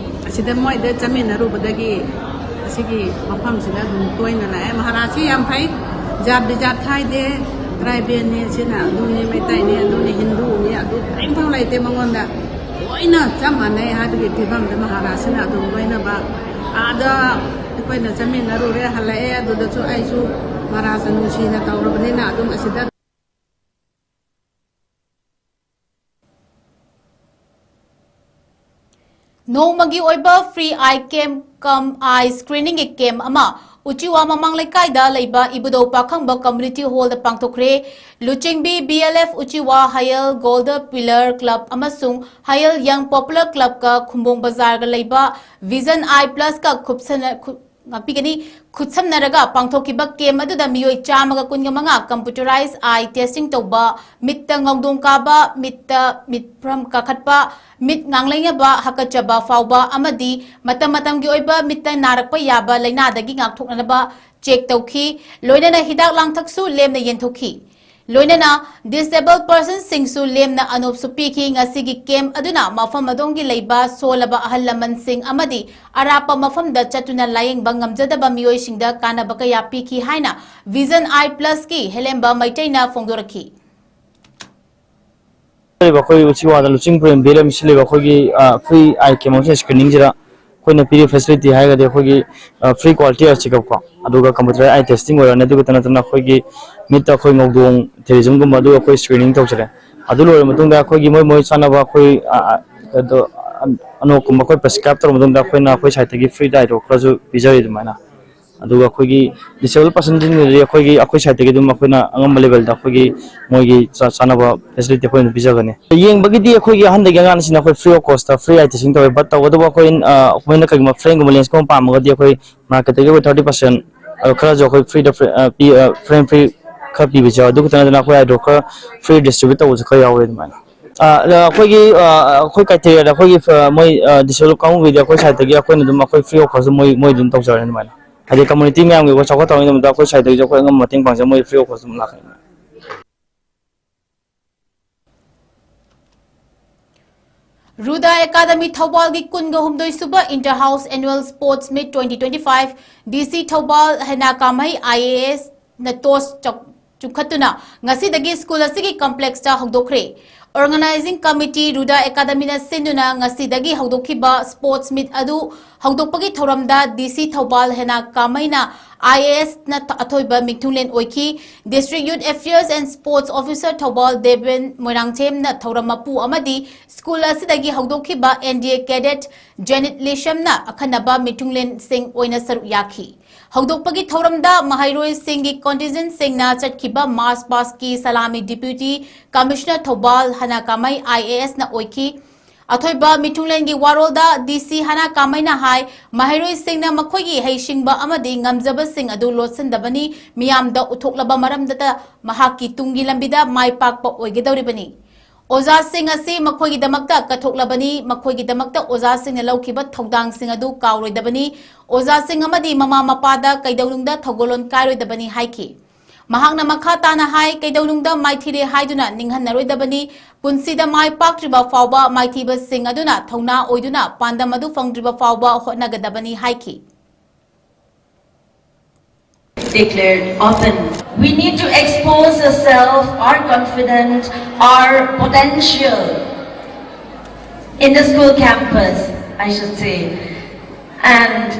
ꯑꯁꯤꯗ ꯃꯣꯏꯗ ꯆꯠꯃꯤꯟꯅꯔꯨꯕꯗꯒꯤ ꯑꯁꯤꯒꯤ ꯃꯐꯝꯁꯤꯗ ꯑꯗꯨꯝ ꯇꯣꯏꯅ ꯂꯥꯛꯑꯦ꯫ ꯃꯍꯥꯔꯥꯖꯁꯤ ꯌꯥꯝ ꯐꯩ, ꯖꯥꯠ ꯕꯤꯖꯥꯠ ꯈꯥꯏꯗꯦ, ꯇ꯭ꯔꯥꯏꯕꯦꯜꯅꯤ, ꯁꯤꯅ ꯑꯗꯨꯅꯤ, ꯃꯩꯇꯩꯅꯤ, ꯑꯗꯨꯅꯤ, ꯍꯤꯟꯗꯨꯅꯤ, ꯑꯗꯨ ꯀꯔꯤꯝꯐꯥꯎ ꯂꯩꯇꯦ ꯃꯉꯣꯟꯗ꯫ ꯂꯣꯏꯅ ꯆꯞ ꯃꯥꯟꯅꯩ ꯍꯥꯏꯕꯒꯤ ꯐꯤꯕꯝꯗ ꯃꯍꯥꯔꯥꯖꯁꯤꯅ ꯑꯗꯨꯝ ꯂꯣꯏꯅꯃꯛ ꯑꯥꯗ ꯑꯩꯈꯣꯏꯅ ꯆꯠꯃꯤꯟꯅꯔꯨꯔꯦ, ꯍꯜꯂꯛꯑꯦ꯫ ꯑꯗꯨꯗꯁꯨ ꯑꯩꯁꯨ ꯃꯍꯥꯔꯥꯖꯅ ꯅꯨꯡꯁꯤꯅ ꯇꯧꯔꯕꯅꯤꯅ ꯑꯗꯨꯝ ꯑꯁꯤꯗ ꯅꯣꯡꯃꯒꯤ ꯑꯣꯏꯕ free eye camp cum eye screeningꯒꯤ camp ꯑꯃ ꯎꯆꯤꯋꯥ ꯃꯃꯥꯡ ꯂꯩꯀꯥꯏꯗ ꯂꯩꯕ ꯏꯕꯨꯙꯧ ꯄꯥꯈꯪꯕ community hallꯗ ꯄꯥꯡꯊꯣꯛꯈ꯭ꯔꯦ꯫ ꯂꯨꯆꯤꯡꯕꯤ B L F ꯎꯆꯤꯋꯥ, ꯍꯌꯦꯜ Golden Pillar Club ꯑꯃꯁꯨꯡ ꯍꯌꯦꯜ Young Popular Clubꯀ ꯈꯨꯝꯕꯣꯡ ꯕꯖꯥꯔꯒ ꯂꯩꯕ Vision Eye Plusꯀ ꯈꯨꯞꯁꯟꯅ-, ꯈꯨ-, ꯉꯥꯛꯄꯤꯒꯅꯤ꯫ ꯈꯨꯠꯁꯝꯅꯔꯒ ꯄꯥꯡꯊꯣꯛꯈꯤꯕ camp ꯑꯗꯨꯗ ꯃꯤꯑꯣꯏ ꯆꯥꯝꯃꯒ ꯀꯨꯟꯒ ꯃꯉꯥ computerized eye testing ꯇꯧꯕ, ꯃꯤꯠꯇ ꯉꯧꯗꯣꯡ ꯀꯥꯕ, ꯃꯤꯠꯇ ꯃꯤꯠꯐ꯭ꯔꯝ ꯀꯥꯈꯠꯄ, ꯃꯤꯠ ꯉꯥꯡꯂꯩꯅꯕ, ꯍꯥꯀꯠꯆꯕ ꯐꯥꯎꯕ ꯑꯃꯗꯤ ꯃꯇꯝ ꯃꯇꯝꯒꯤ ꯑꯣꯏꯕ ꯃꯤꯠꯇ ꯅꯥꯔꯛꯄ ꯌꯥꯕ ꯂꯥꯏꯅꯥꯗꯒꯤ ꯉꯥꯛꯊꯣꯛꯅꯅꯕ check ꯇꯧꯈꯤ꯫ ꯂꯣꯏꯅꯅ ꯍꯤꯗꯥꯛ ꯂꯥꯡꯊꯛꯁꯨ ꯂꯦꯝꯅ ꯌꯦꯟꯊꯣꯛꯈꯤ꯫ ꯂꯣꯏꯅꯅ disabled personꯁꯤꯡꯁꯨ ꯂꯦꯝꯅ ꯑꯅꯣꯞꯁꯨ ꯄꯤꯈꯤ꯫ ꯉꯁꯤꯒꯤ camp ꯑꯗꯨꯅ ꯃꯐꯝ ꯑꯗꯣꯝꯒꯤ ꯂꯩꯕ ꯁꯣꯜꯂꯕ ꯑꯍꯜ ꯂꯃꯟꯁꯤꯡ ꯑꯃꯗꯤ ꯑꯔꯥꯞꯄ ꯃꯐꯝꯗ ꯆꯠꯇꯨꯅ ꯂꯥꯌꯦꯡꯕ ꯉꯝꯖꯗꯕ ꯃꯤꯑꯣꯏꯁꯤꯡꯗ ꯀꯥꯟꯅꯕ ꯀꯌꯥ ꯄꯤꯈꯤ ꯍꯥꯏꯅ Vision Eye Plusꯀꯤ ꯍꯦꯂꯦꯝꯕ ꯃꯩꯇꯩꯅ ꯐꯣꯡꯗꯣꯔꯛꯈꯤ꯫ ꯂꯩꯔꯤꯕ ꯑꯩꯈꯣꯏ ꯎꯆꯤꯋꯥꯗ ꯂꯨꯆꯤꯡ ꯄ꯭ꯔꯦꯝ ꯕꯤꯔꯦꯝ ꯁꯤ ꯂꯩꯕ ꯑꯩꯈꯣꯏꯒꯤ, ꯑ, free eye camp ꯑꯃꯁꯨꯡ screeningꯁꯤꯗ ꯑꯩꯈꯣꯏꯅ ꯄꯤꯔꯤꯕ facility ꯍꯥꯏꯔꯒꯗꯤ ꯑꯩꯈꯣꯏꯒꯤ, ꯑ, free quality eye checkup ꯀꯣ, ꯑꯗꯨꯒ computer eye testing ꯑꯣꯏꯔꯣ, ꯑꯗꯨꯒ ꯅꯠꯇꯅ ꯑꯩꯈꯣꯏꯒꯤ ꯃꯤꯠꯇ ꯑꯩꯈꯣꯏ ꯉꯧꯗꯣꯡ, therismꯒꯨꯝꯕ ꯑꯗꯨ ꯑꯩꯈꯣꯏ screening ꯇꯧꯖꯔꯦ꯫ ꯑꯗꯨ ꯂꯣꯏꯔꯕ ꯃꯇꯨꯡꯗ ꯑꯩꯈꯣꯏꯒꯤ ꯃꯣꯏ, ꯃꯣꯏ ꯆꯥꯅꯕ ꯑꯩꯈꯣꯏ, ꯑ, ꯑ, ꯑꯗꯣ, ꯑ, ꯑꯅꯣꯞꯀꯨꯝꯕ ꯑꯩꯈꯣꯏ prescribe ꯇꯧꯔꯕ ꯃꯇꯨꯡꯗ ꯑꯩꯈꯣꯏꯅ ꯑꯩꯈꯣꯏ sideꯇꯒꯤ free eyeꯗꯣ ꯈꯔꯁꯨ ꯄꯤꯖꯔꯤ ꯑꯗꯨꯃꯥꯏꯅ꯫ ꯑꯗꯨꯒ ꯑꯩꯈꯣꯏꯒꯤ disabled personꯁꯤꯡꯗꯗꯤ ꯑꯩꯈꯣꯏꯒꯤ, ꯑꯩꯈꯣꯏ sideꯇꯒꯤ ꯑꯗꯨꯝ ꯑꯩꯈꯣꯏꯅ ꯑꯉꯝꯕ levelꯗ ꯑꯩꯈꯣꯏꯒꯤ ꯃꯣꯏꯒꯤ ꯆꯥ-, ꯆꯥꯅꯕ facility ꯑꯩꯈꯣꯏꯅ ꯄꯤꯖꯒꯅꯤ꯫ ꯌꯦꯡꯕꯒꯤꯗꯤ ꯑꯩꯈꯣꯏꯒꯤ ꯑꯍꯟꯗꯒꯤ ꯑꯉꯥꯡꯁꯤꯡꯅ ꯑꯩꯈꯣꯏ free of costꯇ free eye testing ꯇꯧꯋꯦ, but ꯇꯧꯕꯇꯕꯨ ꯑꯩꯈꯣꯏ, ꯑ, ꯃꯣꯏꯅ ꯀꯩꯒꯨꯝꯕ frameꯒꯨꯝꯕ lensꯀꯨꯝꯕ ꯄꯥꯝꯃꯒꯗꯤ ꯑꯩꯈꯣꯏ marketꯇꯒꯤ ꯑꯩꯈꯣꯏ thirty percent, ꯑꯗꯣ ꯈꯔꯁꯨ ꯑꯩꯈꯣꯏ freeꯗ free, ꯑ, ꯄꯤ-, ꯑ, frame free ꯈꯔ ꯄꯤꯕꯁꯨ ꯌꯥꯎꯋꯦ꯫ ꯑꯗꯨ ꯈꯛꯇ ꯅꯠꯇꯅ ꯑꯩꯈꯣꯏ eye drop ꯈꯔ free distribute ꯇꯧꯕꯁꯨ ꯈꯔ ꯌꯥꯎꯋꯦ ꯑꯗꯨꯃꯥꯏꯅ꯫ ꯑ, ꯑꯗ ꯑꯩꯈꯣꯏꯒꯤ, ꯑ, ꯑꯩꯈꯣꯏ criteria ꯑꯩꯈꯣꯏꯒꯤ, ꯑ, ꯃꯣꯏ, ꯑ, disabled ꯀꯥꯡꯕꯨꯒꯤꯗꯤ ꯑꯩꯈꯣꯏ sideꯇꯒꯤ ꯑꯩꯈꯣꯏꯅ ꯑꯗꯨꯝ ꯑꯩꯈꯣꯏ free of cost ꯃꯣꯏ, ꯃꯣꯏ ꯑꯗꯨꯝ ꯇꯧꯖꯔꯅꯤ ꯑꯗꯨꯃꯥꯏꯅ꯫ ꯍꯥꯏꯗꯤ community ꯃꯌꯥꯝꯒꯤ ꯑꯩꯈꯣꯏ ꯆꯥꯎꯈꯠ ꯊꯧꯔꯥꯡꯒꯤꯗꯃꯛꯇ ꯑꯩꯈꯣꯏ sideꯇꯒꯤꯁꯨ ꯑꯩꯈꯣꯏ ꯑꯉꯝꯕ ꯃꯇꯦꯡ ꯄꯥꯡꯖ ꯃꯣꯏ free of cost ꯑꯗꯨꯝ ꯂꯥꯛꯀꯅꯤ꯫ ꯔꯨꯗꯥ ꯑꯦꯀꯥꯗꯃꯤ ꯊꯧꯕꯥꯜꯒꯤ ꯀꯨꯟꯒ ꯍꯨꯝꯗꯣꯏ ꯁꯨꯕ Inter House Annual Sports Meet twenty twenty-five, DC Thoubal ꯍꯦꯅꯥ ꯀꯥꯝꯍꯩ IAS ꯅ toss ꯆꯧ-, ꯆꯨꯝꯈꯠꯇꯨꯅ ꯉꯁꯤꯗꯒꯤ ꯁ꯭ꯀꯨꯜ ꯑꯁꯤꯒꯤ complexꯇ ꯍꯧꯗꯣꯛꯈ꯭ꯔꯦ꯫ Organising Committee ꯔꯨꯗꯥ ꯑꯦꯀꯥꯗꯃꯤꯅ ꯁꯤꯟꯗꯨꯅ ꯉꯁꯤꯗꯒꯤ ꯍꯧꯗꯣꯛꯈꯤꯕ sports meet ꯑꯗꯨ ꯍꯧꯗꯣꯛꯄꯒꯤ ꯊꯧꯔꯝꯗ DC ꯊꯧꯕꯥꯜ ꯍꯦꯅꯥ ꯀꯥꯝꯍꯩꯅ IAS ꯅ ꯑꯊꯣꯏꯕ ꯃꯤꯊꯨꯡꯂꯦꯟ ꯑꯣꯏꯈꯤ꯫ District Youth Affairs and Sports Officer Thoubal Deben ꯃꯣꯏꯔꯥꯡꯊꯦꯝꯅ ꯊꯧꯔꯝ ꯃꯄꯨ ꯑꯃꯗꯤ ꯁ꯭ꯀꯨꯜ ꯑꯁꯤꯗꯒꯤ ꯍꯧꯗꯣꯛꯈꯤꯕ NDA cadet ꯖꯦꯅꯤꯠ ꯂꯤꯁꯝꯅ ꯑꯈꯟꯅꯕ ꯃꯤꯊꯨꯡꯂꯦꯟꯁꯤꯡ ꯑꯣꯏꯅ ꯁꯔꯨꯛ ꯌꯥꯈꯤ꯫ ꯍꯧꯗꯣꯛꯄꯒꯤ ꯊꯧꯔꯝꯗ ꯃꯍꯩꯔꯣꯏꯁꯤꯡꯒꯤ contingentꯁꯤꯡꯅ ꯆꯠꯈꯤꯕ march pastꯀꯤ ꯁꯂꯥꯃꯤ Deputy Commissioner Thoubal ꯍꯅꯥ ꯀꯥꯃꯩ IAS ꯅ ꯑꯣꯏꯈꯤ꯫ ꯑꯊꯣꯏꯕ ꯃꯤꯊꯨꯡꯂꯦꯟꯒꯤ ꯋꯥꯔꯣꯜꯗ DC ꯍꯅꯥ ꯀꯥꯃꯩꯅ ꯍꯥꯏ, ꯃꯍꯩꯔꯣꯏꯁꯤꯡꯅ ꯃꯈꯣꯏꯒꯤ ꯍꯩꯁꯤꯡꯕ ꯑꯃꯗꯤ ꯉꯝꯖꯕꯁꯤꯡ ꯑꯗꯨ ꯂꯣꯠꯁꯤꯟꯗꯕꯅꯤ, ꯃꯤꯌꯥꯝꯗ ꯎꯠꯊꯣꯛꯂꯕ ꯃꯔꯝꯗꯇ ꯃꯍꯥꯛꯀꯤ ꯇꯨꯡꯒꯤ ꯂꯝꯕꯤꯗ ꯃꯥꯏ ꯄꯥꯛꯄ ꯑꯣꯏꯒꯗꯧꯔꯤꯕꯅꯤ꯫ ꯑꯣꯖꯥꯁꯤꯡ ꯑꯁꯤ ꯃꯈꯣꯏꯒꯤꯗꯃꯛꯇ ꯀꯠꯊꯣꯛꯂꯕꯅꯤ, ꯃꯈꯣꯏꯒꯤꯗꯃꯛꯇ ꯑꯣꯖꯥꯁꯤꯡꯅ ꯂꯧꯈꯤꯕ ꯊꯧꯗꯥꯡꯁꯤꯡ ꯑꯗꯨ ꯀꯥꯎꯔꯣꯏꯗꯕꯅꯤ, ꯑꯣꯖꯥꯁꯤꯡ ꯑꯃꯗꯤ ꯃꯃꯥ ꯃꯄꯥꯗ ꯀꯩꯗꯧꯅꯨꯡꯗ ꯊꯧꯒꯜꯂꯣꯟ ꯀꯥꯏꯔꯣꯏꯗꯕꯅꯤ ꯍꯥꯏꯈꯤ꯫ ꯃꯍꯥꯛꯅ ꯃꯈꯥ ꯇꯥꯅ ꯍꯥꯏ, ꯀꯩꯗꯧꯅꯨꯡꯗ ꯃꯥꯏꯊꯤꯔꯦ ꯍꯥꯏꯗꯨꯅ ꯅꯤꯡꯍꯟꯅꯔꯣꯏꯗꯕꯅꯤ, ꯄꯨꯟꯁꯤꯗ ꯃꯥꯏ ꯄꯥꯛꯇ꯭ꯔꯤꯕ ꯐꯥꯎꯕ ꯃꯥꯏꯊꯤꯕꯁꯤꯡ ꯑꯗꯨꯅ ꯊꯧꯅꯥ ꯑꯣꯏꯗꯨꯅ ꯄꯥꯟꯗꯝ ꯑꯗꯨ ꯐꯪꯗ꯭ꯔꯤꯕ ꯐꯥꯎꯕ ꯍꯣꯠꯅꯒꯗꯕꯅꯤ ꯍꯥꯏꯈꯤ꯫ Declared open. We need to expose ourselves, our confidence, our potential in the school campus, I should say. And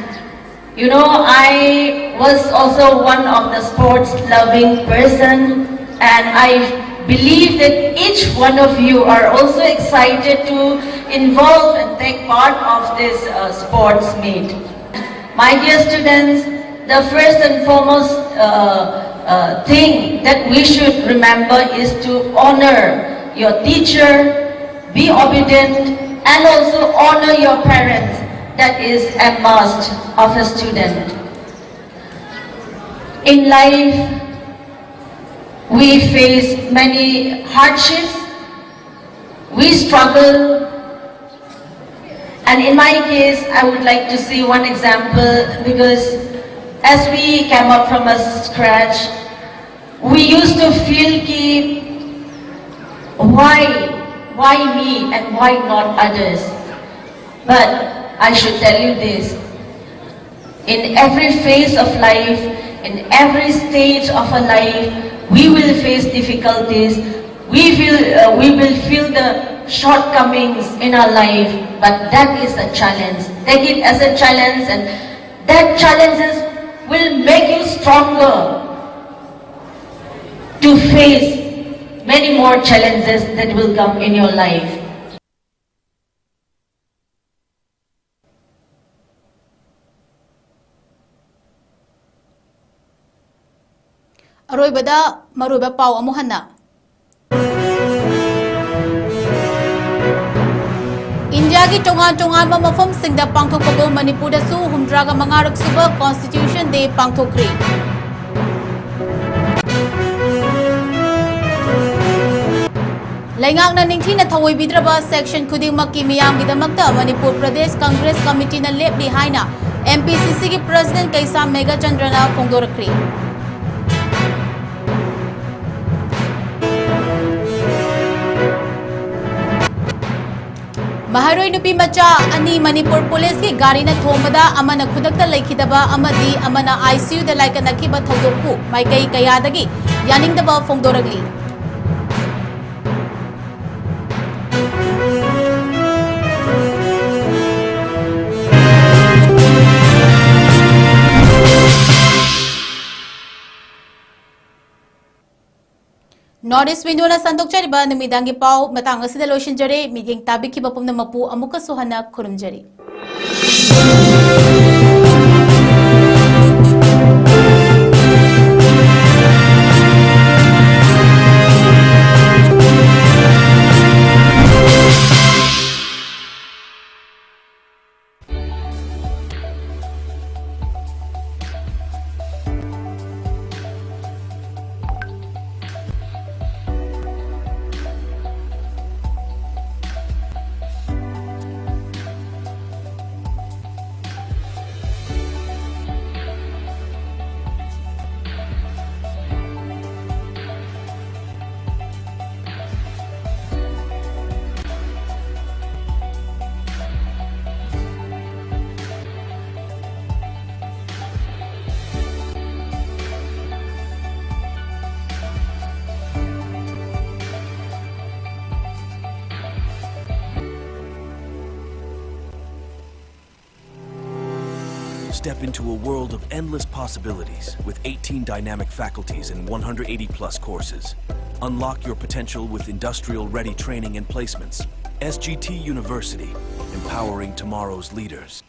you know, I was also one of the sports loving person, and I believe that each one of you are also excited to involve and take part of this uh, sports meet. My dear students, The first and foremost uh, uh, thing that we should remember is to honor your teacher, be obedient, and also honor your parents. That is a must of a student. In life, we face many hardships, we struggle, and in my case, I would like to see one example because as we came up from a scratch, we used to feel ki, why, why me and why not others? But I should tell you this, in every phase of life, in every stage of our life, we will face difficulties. We will, uh, we will feel the shortcomings in our life, but that is a challenge. Take it as a challenge, and that challenges will make you stronger to face many more challenges that will come in your life. ꯑꯔꯣꯏꯕꯗ ꯃꯔꯨꯑꯣꯏꯕ ꯄꯥꯎ ꯑꯃꯨꯛ ꯍꯟꯅ꯫ ꯏꯟꯗꯤꯌꯥꯒꯤ ꯇꯣꯉꯥꯟ ꯇꯣꯉꯥꯟꯕ ꯃꯐꯝꯁꯤꯡꯗ ꯄꯥꯡꯊꯣꯛꯄꯒꯨꯝ ꯃꯅꯤꯄꯨꯔꯗꯁꯨ ꯍꯨꯝꯗ꯭ꯔꯥꯒ ꯃꯉꯥꯔꯛ ꯁꯨꯕ Constitution Day ꯄꯥꯡꯊꯣꯛꯈ꯭ꯔꯦ꯫ ꯂꯩꯉꯥꯛꯅ ꯅꯤꯡꯊꯤꯅ ꯊꯑꯣꯏꯕꯤꯗ꯭ꯔꯕ section ꯈꯨꯗꯤꯡꯃꯛꯀꯤ ꯃꯤꯌꯥꯝꯒꯤꯗꯃꯛꯇ ꯃꯅꯤꯄꯨꯔ ꯄ꯭ꯔꯗꯦꯁ ꯀꯪꯒ꯭ꯔꯦꯁ ꯀꯃꯤꯇꯤꯅ ꯂꯦꯞꯂꯤ ꯍꯥꯏꯅ M P C C ꯒꯤ president ꯀꯩꯁꯥꯝ ꯃꯦꯘꯆꯟꯗ꯭ꯔꯅ ꯐꯣꯡꯗꯣꯔꯛꯈ꯭ꯔꯦ꯫ ꯃꯍꯩꯔꯣꯏ ꯅꯨꯄꯤ ꯃꯆꯥ ꯑꯅꯤ ꯃꯅꯤꯄꯨꯔ ꯄꯨꯂꯤꯁꯀꯤ ꯒꯥꯔꯤꯅ ꯊꯣꯝꯕꯗ ꯑꯃꯅ ꯈꯨꯗꯛꯇ ꯂꯩꯈꯤꯗꯕ ꯑꯃꯗꯤ ꯑꯃꯅ I C U ꯗ ꯂꯥꯏꯀꯠꯅꯈꯤꯕ ꯊꯧꯗꯣꯛꯄꯨ ꯃꯥꯏꯀꯩ ꯀꯌꯥꯗꯒꯤ ꯌꯥꯅꯤꯡꯗꯕ ꯐꯣꯡꯗꯣꯔꯛꯂꯤ꯫ North East Window ꯅ ꯁꯟꯗꯣꯛꯆꯔꯤꯕ ꯅꯨꯃꯤꯗꯥꯡꯒꯤ ꯄꯥꯎ ꯃꯇꯥꯡ ꯑꯁꯤꯗ ꯂꯣꯏꯁꯤꯟꯖꯔꯦ꯫ ꯃꯤꯠꯌꯦꯡ ꯇꯥꯕꯤꯈꯤꯕ ꯄꯨꯝꯅꯃꯛꯄꯨ ꯑꯃꯨꯛꯀꯁꯨ ꯍꯟꯅ ꯈꯨꯔꯨꯝꯖꯔꯤ꯫ Step into a world of endless possibilities with eighteen dynamic faculties and one hundred eighty plus courses. Unlock your potential with industrial ready training and placements. S G T University, empowering tomorrow's leaders.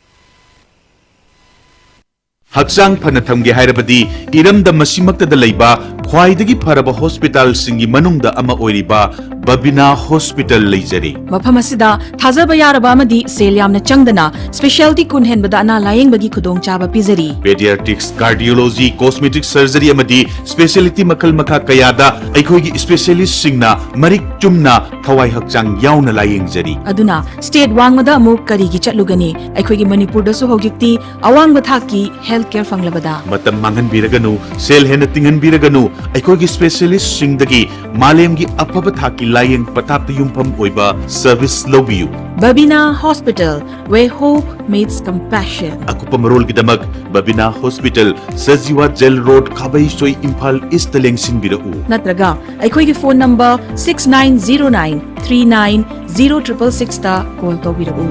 ꯍꯛꯆꯥꯡ ꯐꯅ ꯊꯝꯒꯦ ꯍꯥꯏꯔꯕꯗꯤ ꯏꯔꯝꯗꯝ ꯑꯁꯤꯃꯛꯇꯗ ꯂꯩꯕ ꯈ꯭ꯋꯥꯏꯗꯒꯤ ꯐꯔꯕ ꯍꯣꯁꯄꯤꯇꯥꯜꯁꯤꯡꯒꯤ ꯃꯅꯨꯡꯗ ꯑꯃ ꯑꯣꯏꯔꯤꯕ ꯕꯕꯤꯅꯥ ꯍꯣꯁꯄꯤꯇꯥꯜ ꯂꯩꯖꯔꯤ꯫ ꯃꯐꯝ ꯑꯁꯤꯗ ꯊꯥꯖꯕ ꯌꯥꯔꯕ ꯑꯃꯗꯤ ꯁꯦꯜ ꯌꯥꯝꯅ ꯆꯪꯗꯅ ꯁ꯭ꯄꯦꯁꯤꯌꯦꯜꯇꯤ ꯀꯨꯟ ꯍꯦꯟꯕꯗ ꯑꯅꯥ ꯂꯥꯌꯦꯡꯕꯒꯤ ꯈꯨꯗꯣꯡꯆꯥꯕ ꯄꯤꯖꯔꯤ꯫ Pediatrics, cardiology, cosmetic surgery ꯑꯃꯗꯤ ꯁ꯭ꯄꯦꯁꯤꯌꯦꯜꯇꯤ ꯃꯈꯜ ꯃꯈꯥ ꯀꯌꯥꯗ ꯑꯩꯈꯣꯏꯒꯤ ꯁ꯭ꯄꯦꯁꯤꯌꯦꯂꯤꯁ꯭ꯠꯁꯤꯡꯅ ꯃꯔꯤꯛ ꯆꯨꯝꯅ ꯊꯋꯥꯏ ꯍꯛꯆꯥꯡ ꯌꯥꯎꯅ ꯂꯥꯌꯦꯡꯖꯔꯤ꯫ ꯑꯗꯨꯅ ꯁ꯭ꯇꯦꯠ ꯋꯥꯡꯃꯗ ꯑꯃꯨꯛ ꯀꯔꯤꯒꯤ ꯆꯠꯂꯨꯒꯅꯤ? ꯑꯩꯈꯣꯏꯒꯤ ꯃꯅꯤꯄꯨꯔꯗꯁꯨ ꯍꯧꯖꯤꯛꯇꯤ ꯑꯋꯥꯡꯕ ꯊꯥꯛꯀꯤ ꯍꯦꯜꯊ ꯀꯦꯌꯔ ꯐꯪꯂꯕꯗ꯫ ꯃꯇꯝ ꯃꯥꯡꯍꯟꯕꯤꯔꯒꯅꯨ, ꯁꯦꯜ ꯍꯦꯟꯅ ꯇꯤꯡꯍꯟꯕꯤꯔꯒꯅꯨ, ꯑꯩꯈꯣꯏꯒꯤ ꯁ꯭ꯄꯦꯁꯤꯌꯦꯂꯤꯁ꯭ꯠꯁꯤꯡꯗꯒꯤ ꯃꯥꯂꯦꯝꯒꯤ ꯑꯐꯕ ꯊꯥꯛꯀꯤ ꯂꯥꯌꯦꯡ ꯄꯊꯥꯞꯇ ꯌꯨꯝꯐꯝ ꯑꯣꯏꯕ ꯁꯔꯚꯤꯁ ꯂꯧꯕꯤꯌꯨ꯫ Babina Hospital, where hope meets compassion. ꯑꯀꯨꯞꯄ ꯃꯔꯣꯜꯒꯤꯗꯃꯛ Babina hospital, Sajiwa jail road, Khabeisoi, Imphal ꯏꯁ꯭ꯠꯇ ꯂꯦꯡꯁꯤꯟꯕꯤꯔꯛꯎ꯫ ꯅꯠꯇ꯭ꯔꯒ ꯑꯩꯈꯣꯏꯒꯤ phone number six nine zero nine three nine zero triple sixꯇ ꯀꯣꯜ ꯇꯧꯕꯤꯔꯛꯎ꯫